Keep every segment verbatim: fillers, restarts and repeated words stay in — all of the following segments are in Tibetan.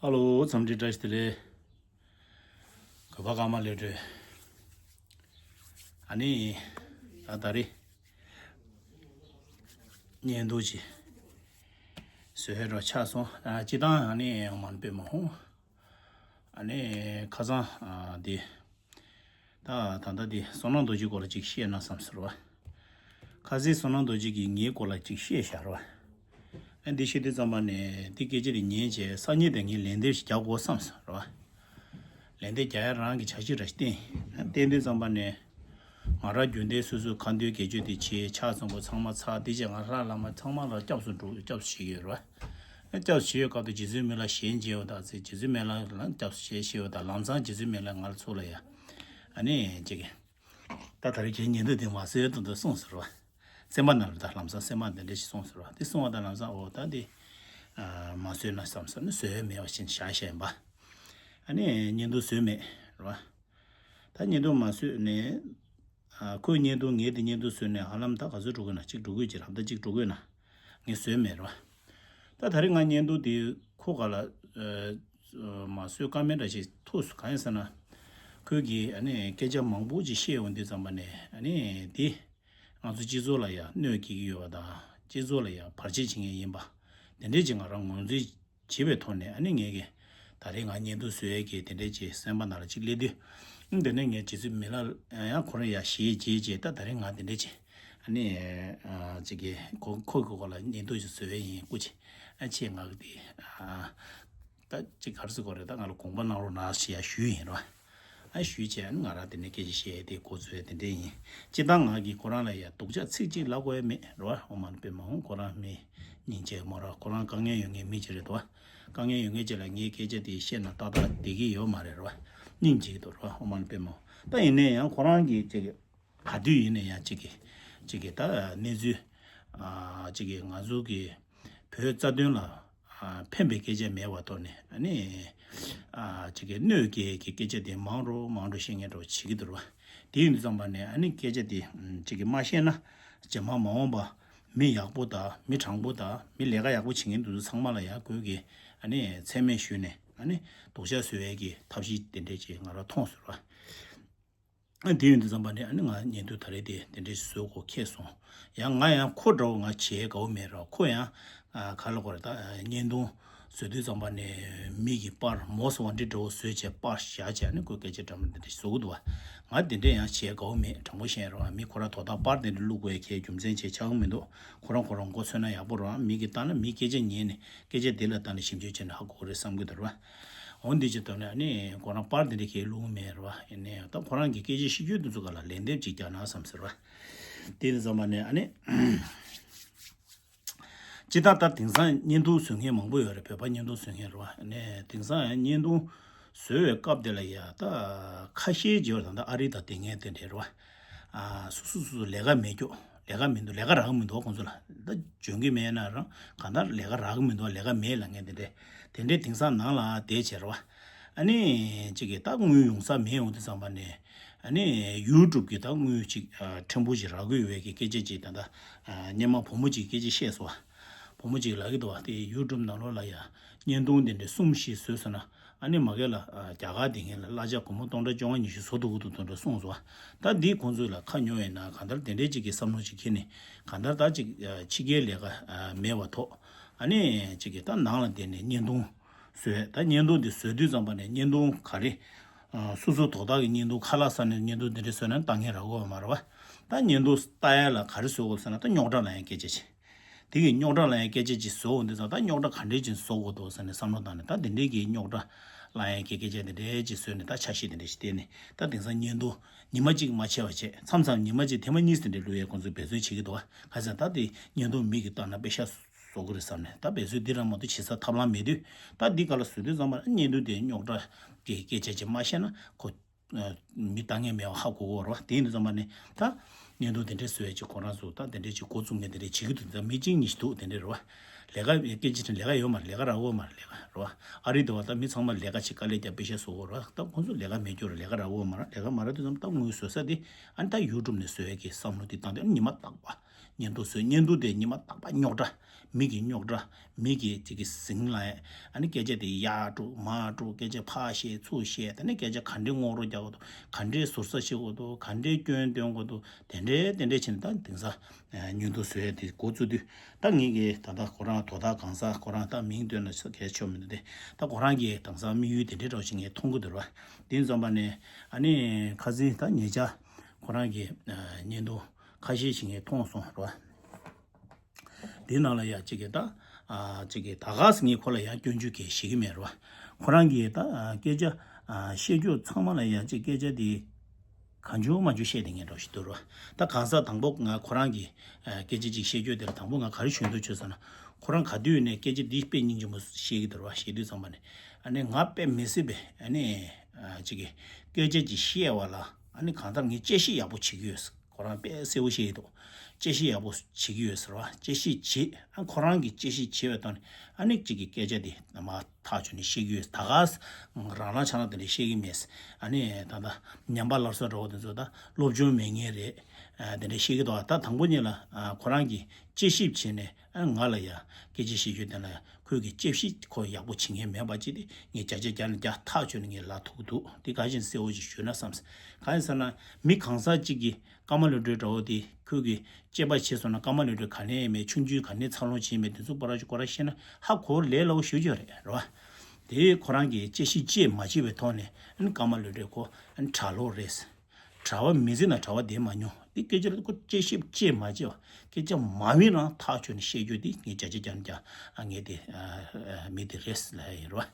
ཧ་ལོ། འཚམས་འདྲི་བཀྲ་ཤིས་བདེ་ལེགས། གོ་བ་ཀརྨ་ལས་སྒྲོལ། ཨ་ནི། ད་ད་རེས་བརྙན་ཐུང་ཅིག་བཟོས་རོགས་ཆགས་སོང་། ཨ། སྤྱིར་བཏང་ཨ་ནི་ཨོཾ་མ་ཎི་པདྨེ་ཧཱུྃ། ཨ་ནི་ཁ་སང་ཨ་འདི། ད་ད་ལྟ་འདི་བསོད་ནམས་རྡོ་རྗེའི་སྐོར་ལ་ཅིག་བཤད་ན་བསམ་ཟེར་བ། ཁ་སང་བསོད་ནམས་རྡོ་རྗེ་གིས་ངའི་སྐོར་ལ་ཅིག་བཤད་བཞག་ར་བ། ཨ་འདི་བཤད་དུས་ཙམ་པ་ནས་འདི་སྐད་ཆ་དེ་ཉན་བྱས་སང་ཉིན་དེ་ངས་ལན་འདེབས་ཤིག་རྒྱག་དགོས་བསམ་ཟེར་བ། ལན་འདེབས་རྒྱག་ཡ་རང་གི་བྱ་གཞི་ར་ཞིག་བསྟན། བསྟན་དུས་ཙམ་པ་ནས་ང་རང་རྒྱུན་ལྡན་སོ་སོའི་ཁ་འདོན་དགེ་སྦྱོར་དེ་བྱས། ཕྱག་མཚན་པོ་ཚང་མ་ཚར། དེ་རྗེས་ང་ལྷ་བླ་མ་ཚང་མ་ལ་སྐྱབས་སུ་འགྲོ། སྐྱབས་སུ་མཆི་གི་ཡོད་ར་བ། སྐྱབས་སུ་མཆི་བའི་སྐབས་དུ་རྗེ་བཙུན་མི་ལ་ཞལ་མཇལ་བ་དང་། རྗེ་བཙུན་མི་ལ་ལ་སྐྱབས་སུ་མཆི་ཞེས་པ་དང་། ལམ་སང་རྗེ་བཙུན་མི་ལ་ང་ལ་ཚུར་ལ་ཡ། ཨ་ནི་ཅིག་ད་ད་རེས་ཁྱེད་བརྙན་ཐུང་དེ་མ་བཟོས་དུས་འདི་གསུངས་ཟེར་བ། སེམས་པ་ནང་ལ་ད་ལམ་སང་སེམས་པ་འདི་འདྲ་ཞིག་གསུངས་ཟེར་བ། དེ་གསུངས་བ་དང་ལམ་སང་འོ་ད་དེ་ཨ་མ་བཟོས་ན་བསམ་ཟེར་ནས་བཟོས་མེད་པ་བཞིན་བཞག་བཞག་ཡིན་པ། ཨ་ནི་བརྙན་ཐུང་བཟོས་མེད་རེད་བ། ད་བརྙན་ཐུང་མ་བཟོས་ནས། ཨ་ཁོས་བརྙན་ཐུང་ངས་དེ་བརྙན་ཐུང་བཟོས་ནས་ཧ་ལམ་ད་ག་ཚོད་འགྲོ་གི་ན། གཅིག་འགྲོ་གི་ཅིག་ཧབ་ད་གཅིག་འགྲོ་གི་ན། ངས་བཟོས་མེད་རེད་བ། ད་ད་རེས་ང་བརྙན་ཐུང་དེ་ཁོ་ག་ལ་ཨ་མ་བཟོས་ཀ་མེད་འདྲ་ཞིག་ཐུག་སོང་། གང་ཡིན་ཟེར་ན། ཁོས་ཀྱིས་ཨ་ནི་སྐད་ཆ་མང་པོ་ཅིག་བཤད་ཡོང་དུས་ཙམ་པ་ནས། ཨ་ནི་དེ་ང་ཚོ་སྤྱི་ཚོགས་ལ་ཡང་གནོད་སྐྱེལ་གྱི་ཡོད་པ་དང་། སྤྱི་ཚོགས་ལ་ཡང་བར་ཆད་བྱེད་མཁན་ཡིན་པ། དེ་འདྲས་ཅིག་ང་རང་ངོས་འཛིན་བྱེད་པའི་ཐོག་ནས། ཨ་ནི་ངས་ཀྱི་ད་རེས་ང་བརྙན་ཐུང་བཟོ་ཡས་ཀྱི་དེ་འདྲས་ཅིག་སེམས་པ་ནང་ལ་ཅིག་སླེབས་དུས། ཨ་དེ་ནས་ངས་རྗེ་བཙུན་མི་ལ་ཡང་ཁོ་རང་ཡང་ཞལ་མཇལ་བྱས། ད་ད་རེས་ང་དེ་འདྲས་ཅིག་ཨ་ནི་ཨ་ཅིག་གི་ཁོ་ཁོ་གི་སྐོར་ལ་བརྙན་ཐུང་ཞིག་བཟོ་ཡས་ཡིན། སྐུ་མཁྱེན། ཨ་ཆེད་མངགས་དེ་ཨ་ད་ཅིག་ག་རེ་ཟེར་དགོས་རེད། ད་ང་ལ་དགོངས་པ་གནང་རོགས་གནང་ཞེས་ཡང་ཞུས་ཡིན་རོ། ཨ་ཞུས་བྱས་ཨ་ནི་ང་རང་དེ་ནས་སྐད་ཆ་བཤད་དེ་འགོ་ཚུགས་ཡས་དེ་འདྲས་ཡིན། སྤྱིར་བཏང་ང་གིས་ཁོ་རང་ལ་ཡང་སྡུག་ཅག་ཚིག་གཅིག་ལབ་དགོས་ཡས་མེད་རོ། ཨོཾ་མ་ཎི་པདྨེ་ཧཱུྃ། ཁོ་རང་མི་སྙིང་རྗེ་མོ་ར། ཁོ་རང་དཀའ་ངལ་ཡོད་མཁན་མི་ཅིག་རེད་དོ། དཀའ་ངལ་ཡོད་མཁན་ཅིག་ལ་ངའི་སྐད་ཆ་དེ་བཤད་ན་ཏག་ཏག་བསྡད་ཀྱི་ཡོད་མ་རེད་རོ། སྙིང་རྗེ་གི་འདུག་རོ། ཨོཾ་མ་ཎི་པདྨེ་ཧཱུྃ། ད་ཡིན་ནའི་ཡང་ཁོ་རང་གིས་ཅིག་ག་དུས་ཡིན་ནའི་ཡང་ཅིག་གི་ཅིག་གི་ད་གནས་ཚུལ་ཨ་ཅིག་གི་ང་ཚོ་གི་བོད་རྩ་དོན་ལ་ཨ་ཕན་པའི་སྐད་ཆ་མེད་པ་ཐོག་ནས། ཨ་ནི་ཨ་ཅིག་གི་གནོད་སྐྱེལ་གྱི་སྐད་ཆ་དེ་མང་རུ་མང་རུ་བཤད་མཁན་འདྲ་བོ་བྱེད་ཀྱི་འདུག་རོ། དེ་ཡིན་དུས་ཙམ་པ་ནས་ཨ་ནི་སྐད་ཆ་དེ་ཨམ་ཅིག་གི་མ་བཤད་ན་རྗེས་མ་མ་འོངས་པ་མི་ཡག་པོ་དང་མི་དྲང་པོ་དང་མི་ལས་ཀ་ཡག་པོ་བྱེད་མཁན་དེ་ཚོ་ཚང་མ་ལ་ཡང་ཁོས་ཀྱིས་ཨ་ནི་མཚན་སྨད་ཞུས་ནས་ཨ་ནི་སྡུག་ཅག་བཟོ་ཡས་ཀྱི་ཐབས་ཤེས་དེ་འདྲས་ཅིག་ང་རང་མཐོང་སོང་ར། ཨ་དེ་ཡིན་དུས་ཙམ་པ་ནས་ཨ་ནི་ང་བརྙན་ཐུང་ད་རེས་དེ་དེ་འདྲས་བཟོ་དགོས་ཁེལ་སོང་། ཡང་ང་ཡང་ཁོ་འདྲ་བོ་ང་བྱེད་དགའ་བོ་མེད་ར། ཁོ་ཡང་ཨ་ག་ལ་གོ་རེ་ད་བརྙན་ཐུང་བཟོ་དུས་ཙམ་པ་ནས་མི་གི་པར་མོ་སོ་བ་འདྲི་འདྲ་བོ་བཟོས་བྱས་པར་བཞག་བྱས་ཨ་ནི་ཁོས་སྐད་ཆ་འདྲ་མོ་འདི་འདྲས་བཟོ་གི་འདུག་བ། ང་དེ་འདྲས་ཡང་བྱེད་དགའ་བོ་མེད། དྲང་པོ་བཤད་རོགས། མི་ཁོ་རང་དོ་བདག་པར་དེ་འདྲས་བླུག་དགོས་ཡ་གའི་རྒྱུ་མཚན་ཅིག་ཆགས་ཀྱི་མི་འདུག་ཁོ་རང་ཁོ་རང་མགོ་ཚོས་ན་ཡག་པོ་རེད། མི་གིས་བལྟས་ན་མིའི་སྐད་ཆ་ཉན་ནས་སྐད་ཆ་དེ་ལ་བལྟས་ནས་ཞིབ་འཇུག་བྱས་ན་ཧ་གོ་གི་རེད་བསམ་གྱི་འདུག་རེད་བ། འོ་འདི་ཅིག་ཐོག་ནས་ཨ་ནི་ཁོ་རང་པར་དེ་འདྲ་གའི་བླུགས་མེད་རེད་བ། ཡིན་ནའི་ད་ཁོ་རང་གི་སྐད་ཆ་བཤད་རྒྱུ་དེ་ཚོ་ག་ལ་ལན་འདེབས་ཅིག་རྒྱག་ན་བསམ་ཟེར་བ། དེ་ཡིན་ཙམ་པ་ནས་ཨ་ནི། སྤྱིར་བཏང་ད་དེང་སང་བརྙན་ཐུང་བཟོ་མཁན་མང་པོ་ཡོད་རེད། བོད་པ་བརྙན་ཐུང་བཟོ་མཁན་རེད་བ། ཨ་ནི་དེང་སང་བརྙན་ཐུང་བཟོ་བའི་སྐབས་དེ་ལ་ཡ་ད་ཁ་ཤས་ཀྱི་ད་ལྟ་ཨ་རི་དང་དེ་ངས་དེ་འདྲ་རེད་བ། ཨ་སོ་སོ་སོ་སོ་ལས་ཀ་མེད་རྒྱུ། ལས་ཀ་མི་འདུག་ལས་ཀ་རག་གི་མི་འདུག་ཁོང་ཚོ་ལ་ད་འཇོན་གི་མེད་ན་རང་གང་ལྟར་ལས་ཀ་རག་གི་མི་འདུག་ལས་ཀ་མེད་ལབ་མཁན་དེ་འདྲས་དེ་འདྲས་དེང་སང་ནང་ལ་བསྡད་བྱས་རེད་བ། ཨ་ནི་གཅིག་གིས་ད་དངུལ་ཡོང་ས་མེད་ཡོང་དུས་ཙམ་པ་ནས་ཨ་ནི་ཡུ་ཊུབ་གི་ད་དངུལ་ཅིག་ཨ་ཕྲན་བུ་ཅིག་རག་གི་ཡོད་པའི་གི་སྐད་ཆ་ཅིག་ད་ལྟ་ཨ་སྔོན་མ་བུ་མོ་ཅིག་སྐད་ཆ་བཤད་སོང་བ། བུ་མོ་ཅིག་ལབ་ཀྱི་འདུག་བ། དེ་ཡུ་ཊུབ་ནང་ལོགས་ལ་ཡ་བརྙན་ཐུང་དེ་འདྲས་གསུམ་བཞི་བཟོས་སོང་ན། ཨ་ནི་མ་གི་ལ་ཨ་རྒྱ་གར་དེ་ངན་ལ་གླ་ཆ་སྒོར་མོ་སྟོང་ཕྲག་བཅོ་ལྔ་ཉི་ཤུ་བཟོ་ཐུབ་ཀྱི་འདུག་དོན་འདྲ་གསུངས་སོང་བ། ད་འདི་ཁོང་ཚོ་ལ་ཁ་ཉོ་ཡིན་ན་གང་ལྟར་དེ་འདྲས་ཅིག་གི་བསམ་བློ་ཅིག་འཁྱེར་ནས་གང་ལྟར་ད་ཅིག་ཨ་ཕྱི་རྒྱལ་ལས་ཀ་ཨ་མེད་པ་ཐོག་ཨ་ནི་ཅིག་གི་ད་ནང་ལ་བསྡད་ནས་བརྙན་ཐུང་བཟོས། ད་བརྙན་ཐུང་འདི་བཟོས་དུས་ཙམ་པ་ནས་བརྙན་ཐུང་ག་རེ་ཨ་སོ་སོ་དོ་བདག་གི་བརྙན་ཐུང་ཁ་ལག་ཟ་ནས་བརྙན་ཐུང་འདི་འདྲས་བཟོས་ན་ལྟ་མཁན་རག་གི་ཡོད་མ་རེད་བ། ད་བརྙན་ཐུང་ལྟ་ཡ་ལ་ག་རེ་བཟོ་དགོས་ཟེར་ན་ད་རྙོག་དྲ་ལངས་ཡ་སྐད་ཆ་ཅིག་དེ་གི་རྙོག་དྲ་ལངས་ཡ་སྐད་ཆ་ཅིག་བཟོ་འོང་དུས་ཙང་ད་རྙོག་དྲ་ག་འདྲས་ཅིག་བཟོ་དགོས་འདུག་ཟེར་ནས་བསམ་བློ་བཏང་ནས་ད་དེ་འདྲས་ཀྱི་རྙོག་དྲ་ལངས་ཡ་གི་སྐད་ཆ་དེ་འདྲས་ཅིག་བཟོས་ནས་ད་ཆ་ཤས་དེ་འདྲས་ཞིག་བལྟས་ནས་ད་དེང་སང་བརྙན་ཐུང་ཉི་མ་གཅིག་མ་ཆད་པ་བྱས། མཚམས་མཚམས་ཉི་མ་གཅིག་ཐེངས་མ་གཉིས་དེ་འདྲས་བླུག་ཡའི་ཁོང་ཚོས་འབད་བརྩོན་བྱེད་ཀྱི་འདུག་ག་ཟེར་ན་ད་དེ་བརྙན་ཐུང་མི་གིས་བལྟས་ན་པེ་ཤ་བཟོ་གི་རེད་བསམ་ནས། ད་འབད་བརྩོན་འདི་རང་མ་གཏོགས་བྱེད་ས་ཐབས་ལམ་མེད་དུས་ད་འདི་ག་ལ་བཟོས་དུས་ཙམ་པ་ན་བརྙན་ཐུང་དེ་རྙོག་དྲ་གི་སྐད་ཆ་ཅིག་མ་བཤད་ན་ཁོ། མི་ལྟ་མཁན་མེད་པ་ཧ་གོ་གི་རེད་བ། དེ་ཡིན་དུས་ཙམ་པ་ནས་ད་བརྙན་ཐུང་དེ་འདྲས་བཟོ་ཡས་ཅིག་ཁོ་རང་ཚོ་ད་དེ་འདྲས་ཅིག་འགོ་བཙུགས་ནས་དེ་འདྲས་བྱེད་ཀྱི་འདུག་ད་མི་གཅིག་གཉིས་ཤིག་འདུག་དེ་འདྲས་རེད་བ། ལས་ཀ་སྐད་ཆ་དྲན་ལས་ཀ་ཡོད་མ་རེད། ལས་ཀ་རག་གི་ཡོད་མ་རེད། ལས་ཀ་རེད་བ། ཨ་རི་དེ་བ་ད་མི་ཚང་མ་ལས་ཀ་བྱེད་དཀའ་ལས་རྒྱབ་པེ་ཤ་བཟོ་གི་རེད་བ། ད་ཁོང་ཚོ་ལས་ཀ་མེད་རྒྱུ་རེད། ལས་ཀ་རག་གི་ཡོད་མ་རེད། ལས་ཀ་མ་རག་དུས་ཙམ་ད་དངུལ་བཟོ་ས་དེ་ཨ་ནི་ད་ཡུ་ཊུབ་ནས་བཟོ་ཡས་ཀྱི་བསམ་བློ་དེ་བཏང་སྟེ་ཨ་ནི་ཉི་མ་རྟག་པ། བརྙན་ཐུང་བཟོས། བརྙན་ཐུང་དེ་ཉི་མ་རྟག་པར་རྙོག་དྲ། མི་གི་རྙོག་དྲ། མི་གི་ཅིག་གི་ཟིང་ལ། ཨ་ནི་སྐད་ཆ་དེ་ཡར་དཀྲུག་མར་དཀྲུག་སྐད་ཆ་ཕར་བཤད་ཚུར་བཤད། དེ་ནས་སྐད་ཆ་ག་འདྲའི་ངོ་རོ་རྒྱག་དགོས་འདུག་ག་འདྲའི་ཟུར་ཟ་བྱེད་དགོས་འདུག་ག་འདྲའི་སྐྱོན་འདོན་དགོས་འདུག་དེ་འདྲའི་དེ་འདྲའི་བྱས་ནས་ད་དེང་སང་བརྙན་ཐུང་བཟོས་ཡ་དེ་འགོ་བཙུགས་དུས། ད་ངེད་ཀྱིས་ད་ལྟ་ཁོ་རང་དོ་བདག་གང་ཟག་ཁོ་རང་ད་མིང་འདོན་ན་ཆོ་གལ་ཆེ་མི་འདུག་སྟེ། ད་ཁོ་རང་གི་དེང་སང་དམིགས་ཡུལ་དེ་འདྲའི་འདྲ་བོ་ཞིག་ངས་མཐོང་གི་འདུག་ར། དེ་ཙམ་པ་ནས་ཨ་ནི་ཁ་སང་ད་ཉེ་ཆར་ཁོ་རང་གི་བརྙན་ཐུང་ཁ་ཤས་ཤིག་ངས་མཐོང་སོང་ར། དེ་ནང་ལ་ཡ་གཅིག་གིས་ད་ཨ་གཅིག་གིས་ད་ག་སེ་ངས་ཁོ་ལ་ཡ་སྐྱོན་བརྗོད་གང་ཡང་བྱེད་ཀྱི་མེད་ར། ཁོ་རང་གིས་ད་ཨ་སྐད་ཆ་ཨ་བཤད་རྒྱུ་ཚང་མ་ལ་ཡ་གཅིག་སྐད་ཆ་དེ་གང་བྱུང་མང་བྱུང་བཤད་བསྡད་མཁན་འདྲ་བོ་ཞིག་འདུག་ར། ད་གང་ཟག་དང་པོ་ང་ཁོ་རང་གིས་ཨ་སྐད་ཆ་ཅིག་བཤད་རྒྱུ་དེ་ལ་དང་པོ་ང་ག་རེ་ཞུ་འདོད་བྱུང་ཟེར་ན། ཁོ་རང་ག་དུས་ནས་སྐད་ཆ་འདི་དཔེ་སྙིང་རྗེ་མོ་བཤད་ཀྱི་འདུག་ར། བཤད་དུས་ཙམ་པ་ནས་ཨ་ནི་ང་དཔེ་མི་སྲིད་པའི་ཨ་ནི་ཨ་གཅིག་གིས་སྐད་ཆ་ཅིག་བཤད་པ་ལ་ཨ་ནི་གང་ལྟར་ངས་དཔྱད་ཞིབ་ཡག་པོ་བྱེད་ཀྱི་ཡོད། ཁོ་རང་དཔེ་གསལ་པོ་བཤད་ཀྱི་འདུག་དཔྱད་ཞིབ་ཡག་པོ་བྱེད་ཀྱི་ཡོད་ཟེར་བ། དཔྱད་ཞིབ་བྱེད། ཨ་ཁོ་རང་གིས་དཔྱད་ཞིབ་བྱེད་པའི་ཐོག་ནས་ཨ་ནི་གཅིག་གི་སྐད་ཆ་དེ་མར་ཐག་ཆོད་ནས་བཤད་ཀྱི་ཡོད། ད་ག་སེ་རང་རང་ཆ་ལག་དེ་འདྲ་བཤད་ཀྱི་མེད། ཨ་ནི་ད་ལྟ་ཉམས་པ་སླར་གསོ་འདྲ་བོ་དེ་ཚོ་ད་སློབ་སྦྱོང་མེད་མཁན་རེད། ཨ་དེ་འདྲ་བཤད་ཀྱི་འདུག་ད་དང་པོ་ཉིད་ལ་ཨ་ཁོ་རང་གིས་དཔྱད་ཞིབ་བྱས་ནས་ཨ་ང་ལ་ཡ་སྐད་ཆ་བཤད་རྒྱུ་དེ་ལ་ཡ་ཁོས་ཀྱི་དཔྱད་ཞིབ་ཁོ་ཡག་པོ་བྱེད་མཁན་མེད་པ་ཅིག་དེ་ངས་བརྒྱ་ཆ་བརྒྱ་ནས་བརྒྱ་ཐག་ཆོད་ནས་ངས་ལབ་ཐུབ་ཀྱི་འདུག་དེ་ག་བཞིན་གསལ་པོ་ཞིག་ཞུས་ན་བསམ། གང་ཡིན་ཟེར་ན་མི་གང་ཟག་ཅིག་གིས་ཀརྨ་ལོ་ཊ་འདྲ་བོ་དེ་ཁོས་ཀྱི་དཔྱད་པ་བྱས་སོང་ན་ཀརྨ་ལོ་ཊ་ག་ནས་ཡིན་མེད། ཆུང་ཆུང་ག་ནས་འཚར་ལོངས་བྱས་མེད། དེ་ཚོ་པོ་ར་ཅིག་ཁོ་རང་ཤེས་ན་ཧ་གོ་ལས་སླ་པོ་ཞེ་པོ་ཅིག་རེད་རེད་བ། དེ་ཁོ་རང་གིས་དཔྱད་ཞིབ་བྱས་མ་བྱས་པའི་ཐོག་ནས་ཨ་ནི་ཀརྨ་ལོ་ཊས་ཁོ་ཨ་ནི་གྲྭ་ལོག་རེད། གྲྭ་པ་མི་ཚེ་ནང་གྲྭ་པ་བསྡད་མ་མྱོང་། དེ་སྐད་ཆ་ལ་ཁོ་དཔྱད་ཞིབ་བྱས་མ་བྱས་པ་སྐད་ཆ་མ་མི་རང་ཐག་ཆོད་ནས་བཤད་རྒྱུ་དེ་ངས་བརྒྱ་ཆ་བརྒྱ་ནས་བརྒྱ་ཨ་ངས་དེ་ཨ་མི་དེ་རེད་ལབ་ཡ་ཡིན་རེད་བ།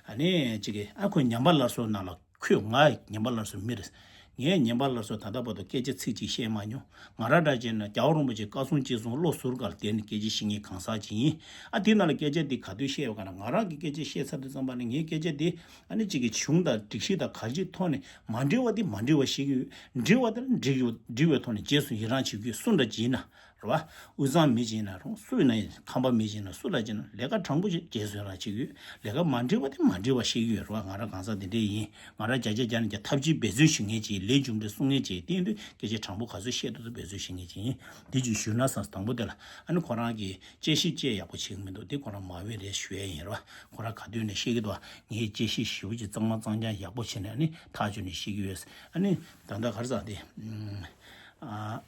ཨ་ནི་གཅིག་གིས་ཨ་ཁོས་ཉམས་པ་སླར་གསོ་ནང་ལ། ཁོས་ང་ཉམས་པ་སླར་གསོའི་མི་རེད། ངས་ཉམས་པ་སླར་གསོ་ད་ལྟ་བར་དུ་སྐད་ཆ་ཚིག་གཅིག་བཤད་མ་མྱོང་། ང་རང་འདྲ་བྱས་ན་རྒྱལ་བ་རིན་པོ་ཆེ་བཀའ་གསུང་ཅི་གསུང་བློ་ཟུར་གར་བསྡད་ནས་སྐད་ཆ་བཤད་མཁན་གང་ཟག་ཅིག་ཡིན། ཨ་དེ་ནང་ལ་སྐད་ཆ་དེ་ག་དུས་བཤད་ཡོད་ག་ན། ང་རང་གི་སྐད་ཆ་བཤད་ཚར་དུས་ཙམ་པ་ནས་ངའི་སྐད་ཆ་དེ་ཨ་ནི་གཅིག་གི་གཞུང་དང་སྒྲིག་གཞི་དང་ག་རེ་ཅིག་ཐོག་ནས་མ་འགྲིག་པ་དེ་མ་འགྲིག་པ་བཤད་ཀྱི་ཡོད། འགྲིག་པ་དེ་ལ་འགྲིག་ཡོད། འགྲིག་པའི་ཐོག་ནས་རྗེས་སུ་ཡི་རང་བྱེད་ཀྱི་ཡོད། སུ་འདྲ་ཅིག་ཡིན་ན། རེད་བ། དབུས་གཙང་མི་ཅིག་ཡིན་ན་རུང་། སུ་ཡིན་ན་ཡིན། ཁམས་པ་མི་ཅིག་ཡིན་ན། སུ་ལ་ཅིག་ཡིན་ན་ལས་ཀ་དྲང་པོ་ཞིག་རྗེས་སུ་ཡི་རང་བྱེད་ཀྱི་ཡོད། ལས་ཀ་མ་འགྲིག་པ་དེ་མ་འགྲིག་པ་བཤད་ཀྱི་ཡོད་རེད་བ། ང་རང་གང་ཟག་དེ་འདྲས་ཡིན། ང་རང་བརྒྱ་ཆ་བརྒྱ་ནས་བརྒྱ་ཐབས་ཇུས་འབད་བརྩོན་ཞུ་མཁན་ཅིག་ཡིན། ལས་རྒྱུ་འབྲས་གསུང་མཁན་ཅིག་ཡིན། དེ་ཡིན་དུས་སྐད་ཆ་དྲང་པོ་ག་ཚོད་བཤད་ཐུབ་ཐུབ་འབད་བརྩོན་ཞུ་མཁན་ཅིག་ཡིན། དེ་ཅིག་ཞུས་ན་བསམས། དང་པོ་དེ་ལ་ཨ་ནི་ཁོ་རང་གིས་དཔྱད་ཞིབ་དཔྱད་ཡག་པོ་བྱེད་ཀྱི་མི་འདུག་དེ་ཁོ་རང་མ་འོས་རེད་ཞུ་ཡ་ཡིན་རེད་བ། ཁོ་རང་ག་དུས་ནས་བཤད་ཀྱི་འདུག་ངས་དཔྱད་ཞིབ་ཞེ་པོ་ཅིག་གཙང་མ་གཙང་རྐྱང་ཡག་པོ་བྱས་ནས་ཨ་ནི་ཐག་ཆོད་ནས་བཤད་ཀྱི་ཡོད། ཨ་ནི་ད་ལྟ་ག་རེ་ཟེར་དེ། ཨ།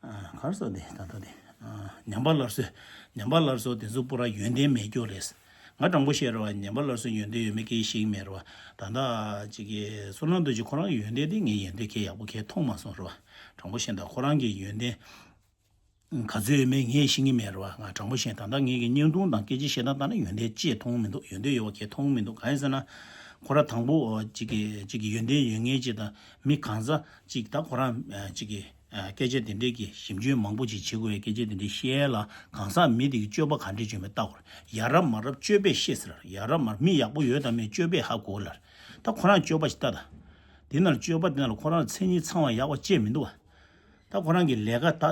ཨ། ག་རེ་ཟེར་དེ་ད་ལྟ་དེ། ཨ། ཉམས་པ་སླར་གསོ། ཉམས་པ་སླར་གསོ་དེ་ཚོ་པོ་ར་ཡོན་ཏན་མེད་རྒྱུ་རེད། ང་དྲང་པོ་བཤད་རེད་བ། ཉམས་པ་སླར་གསོ་ཡོན་ཏན་ཡོད་མེད་སྐད་ཆ་བཤད་ཀྱི་མེད་རེད་བ། ད་ལྟ་ཅིག་གི་བསོད་ནམས་རྡོ་རྗེ་ཁོ་རང་གི་ཡོན་ཏན་དེ་ངས་ཡོན་ཏན་གང་ཡག་པོ་གང་མཐོང་མ་སོང་རེད་བ། དྲང་པོ་བཤད་ན་ད་ཁོ་རང་གི་ཡོན་ཏན་ག་ཚོད་ཡོད་མེད་ངས་ཤེས་ཀྱི་མེད་རེད་བ། ང་དྲང་པོ་བཤད། ད་ལྟ་ངས་ཀྱི་བརྙན་ཐུང་དང་སྐད་ཆ་བཤད་སྟངས་ལྟར་ན་ཡོན་ཏན་ཅི་མཐོང་མི་འདུག་ཡོན་ཏན་ཡོད་པ་གང་མཐོང་མི་འདུག་གང་ཡིན་ཟེར་ན། ཁོ་རང་དང་པོ་ཅིག་གི་ཅིག་གི་ཡོན་ཏན་ཡོད་མཁན་ཅིག་དང་མི་གང་ཟག་ཅིག་ད་ཁོ་རང་ཅིག་གི་སྐད་ཆ་དེ་འདྲས་ཀྱི་ཞིབ་འཇུག་མང་པོ་ཅིག་བྱེད་དགོས་པའི་སྐད་ཆ་དེ་འདྲས་བཤད་ལ་གང་ཟག་མི་དེ་གི་སྤྱོད་པ་ག་འདྲས་བྱུང་མེད་ལྟ་དགོས་རེད། ཡ་རབས་མ་རབས་སྤྱོད་པས་ཤེས་ཟེར། ཡ་རབས་མ་རབས་མི་ཡག་པོ་ཡོད་དང་མེད་སྤྱོད་པས་ཧ་གོ་ལ། ད་ཁོ་རང་སྤྱོད་པ་ཞིག་ལྟ་ད། དེ་ནང་སྤྱོད་པ་དེ་ནང་ལ་ཁོ་རང་མཚན་ཉིད་ཚང་བ་ཡག་པ་ཅིག་མི་འདུག་བ། ད་ཁོ་རང་གི་ལས་ཀ་ད་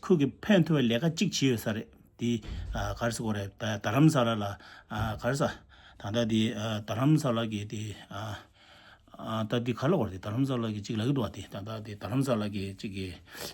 ཁོ་གི་ཕན་ཐོགས་པའི་ལས་ཀ་གཅིག་བྱས་ཡོད་ས་རེད། དེ་ཨ་ག་རེ་ཟེར་དགོས་རེད། ད་རྡ་རམ་ས་ལ་ལ་ཨ་ག་རེ་ཟ། ད་ལྟ་དེ་ཨ་རྡ་རམ་ས་ལ་གི་དེ་ཨ་ཨ་ད་དེ་ག་ལབ་དགོས་རེད། རྡ་རམ་ས་ལ་གི་གཅིག་ལབ་ཀྱི་འདུག་བ། དེ་ད་ལྟ་དེ་རྡ་རམ་ས་ལ་གི་གཅིག་གི་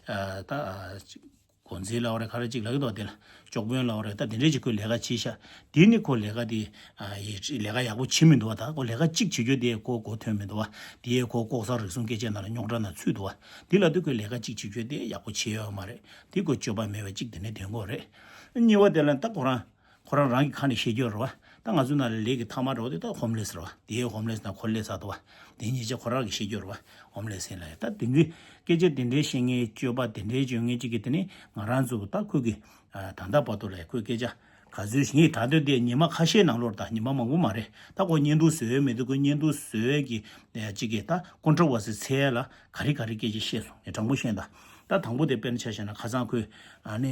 ཨ་ད་ཨ་གཅིག་འགོ་འཛིན་ལབ་དགོས་རེད། ག་རེ་གཅིག་ལབ་ཀྱི་འདུག་བ། དེ་ལ་སྐྱོགས་དཔོན་ལབ་དགོས་རེད། ད་དེ་འདྲས་ཅིག་ཁོས་ལས་ཀ་བྱས་ཤག་དེ་ནི་ཁོ་ལས་ཀ་དེ་ཨ་ཡི་ལས་ཀ་ཡག་པོ་བྱེད་མི་འདུག་བ། ད་ཁོ་ལས་ཀ་གཅིག་བྱེད་རྒྱུ་དེ་ཁོ་གོ་ཐོས་མི་འདུག་བ། དེ་ཁོ་ལྐོག་ཟ་རུལ་སུངས་སྐད་ཆ་ནང་ལ་རྙོག་དྲ་ནང་ཚུད་འདུག་བ། དེ་ལབ་དུས་ཁོས་ལས་ཀ་གཅིག་བྱེད་རྒྱུ་དེ་ཡག་པོ་བྱས་ཡོད་མ་རེད། དེ་ཁོ་སྤྱོད་པ་མེད་པ་གཅིག་དེ་ནས་དོན་གོ་རེད། གཉིས་པ་དེ་ལ་ད་ཁོ་རང་ཁོ་རང་རང་གི་ཁ་ནས་བཤད་རྒྱུ་རེད་བ། ད་ང་ཚོ་ནང་ལ་ལས་ཀྱི་ཐ་མ་འགྲོ་དེ་ད་ཧོམ་ལེ་སི་རེད་བ། དེ་ཧོམ་ལེ་སི་ན་ཁོ་ལས་ཚར་འདུག་བ། དེ་ཉེས་ཆད་ཁོ་རང་གིས་བཤད་རྒྱུ་རེད་བ། ཧོམ་ལེ་སི་ཡིན་ལ་ཡ། ད་དེ་འདྲའི་སྐད་ཆ་དེ་འདྲའི་བཤད་མཁན་སྤྱོད་པ་དེ་འདྲའི་བྱེད་མཁན་གཅིག་གིས་དེ་ནི་ང་རང་ཚོ་ད་ཁོ་གི་ད་ལྟ་བར་དུ་ལ་ཁོའི་སྐད་ཆ་ག་ཚོད་ཞིག་ངས་དྲ་འདོད་དེ་ཉི་མ་ཁ་ཤས་ནང་ལོགས་ད་ཉི་མ་མང་པོ་མ་རེད། ད་ཁོ་བརྙན་ཐུང་བཟོས་མེད་དུས་ཁོའི་བརྙན་ཐུང་བཟོས་ཀྱི་གཅིག་གིས་ད་ཀོན་ཊ་རོ་ཝར་སི་འཚོལ་ལ་ག་རེ་ག་རེ་སྐད་ཆ་བཤད་སོང་། ངས་དྲང་པོ་བཤད་ད། ད་དང་པོ་དེ་དཔེར་ན་ཆ་བཞག་ན་ཁ་སང་ཁོས་ཨ་ནི།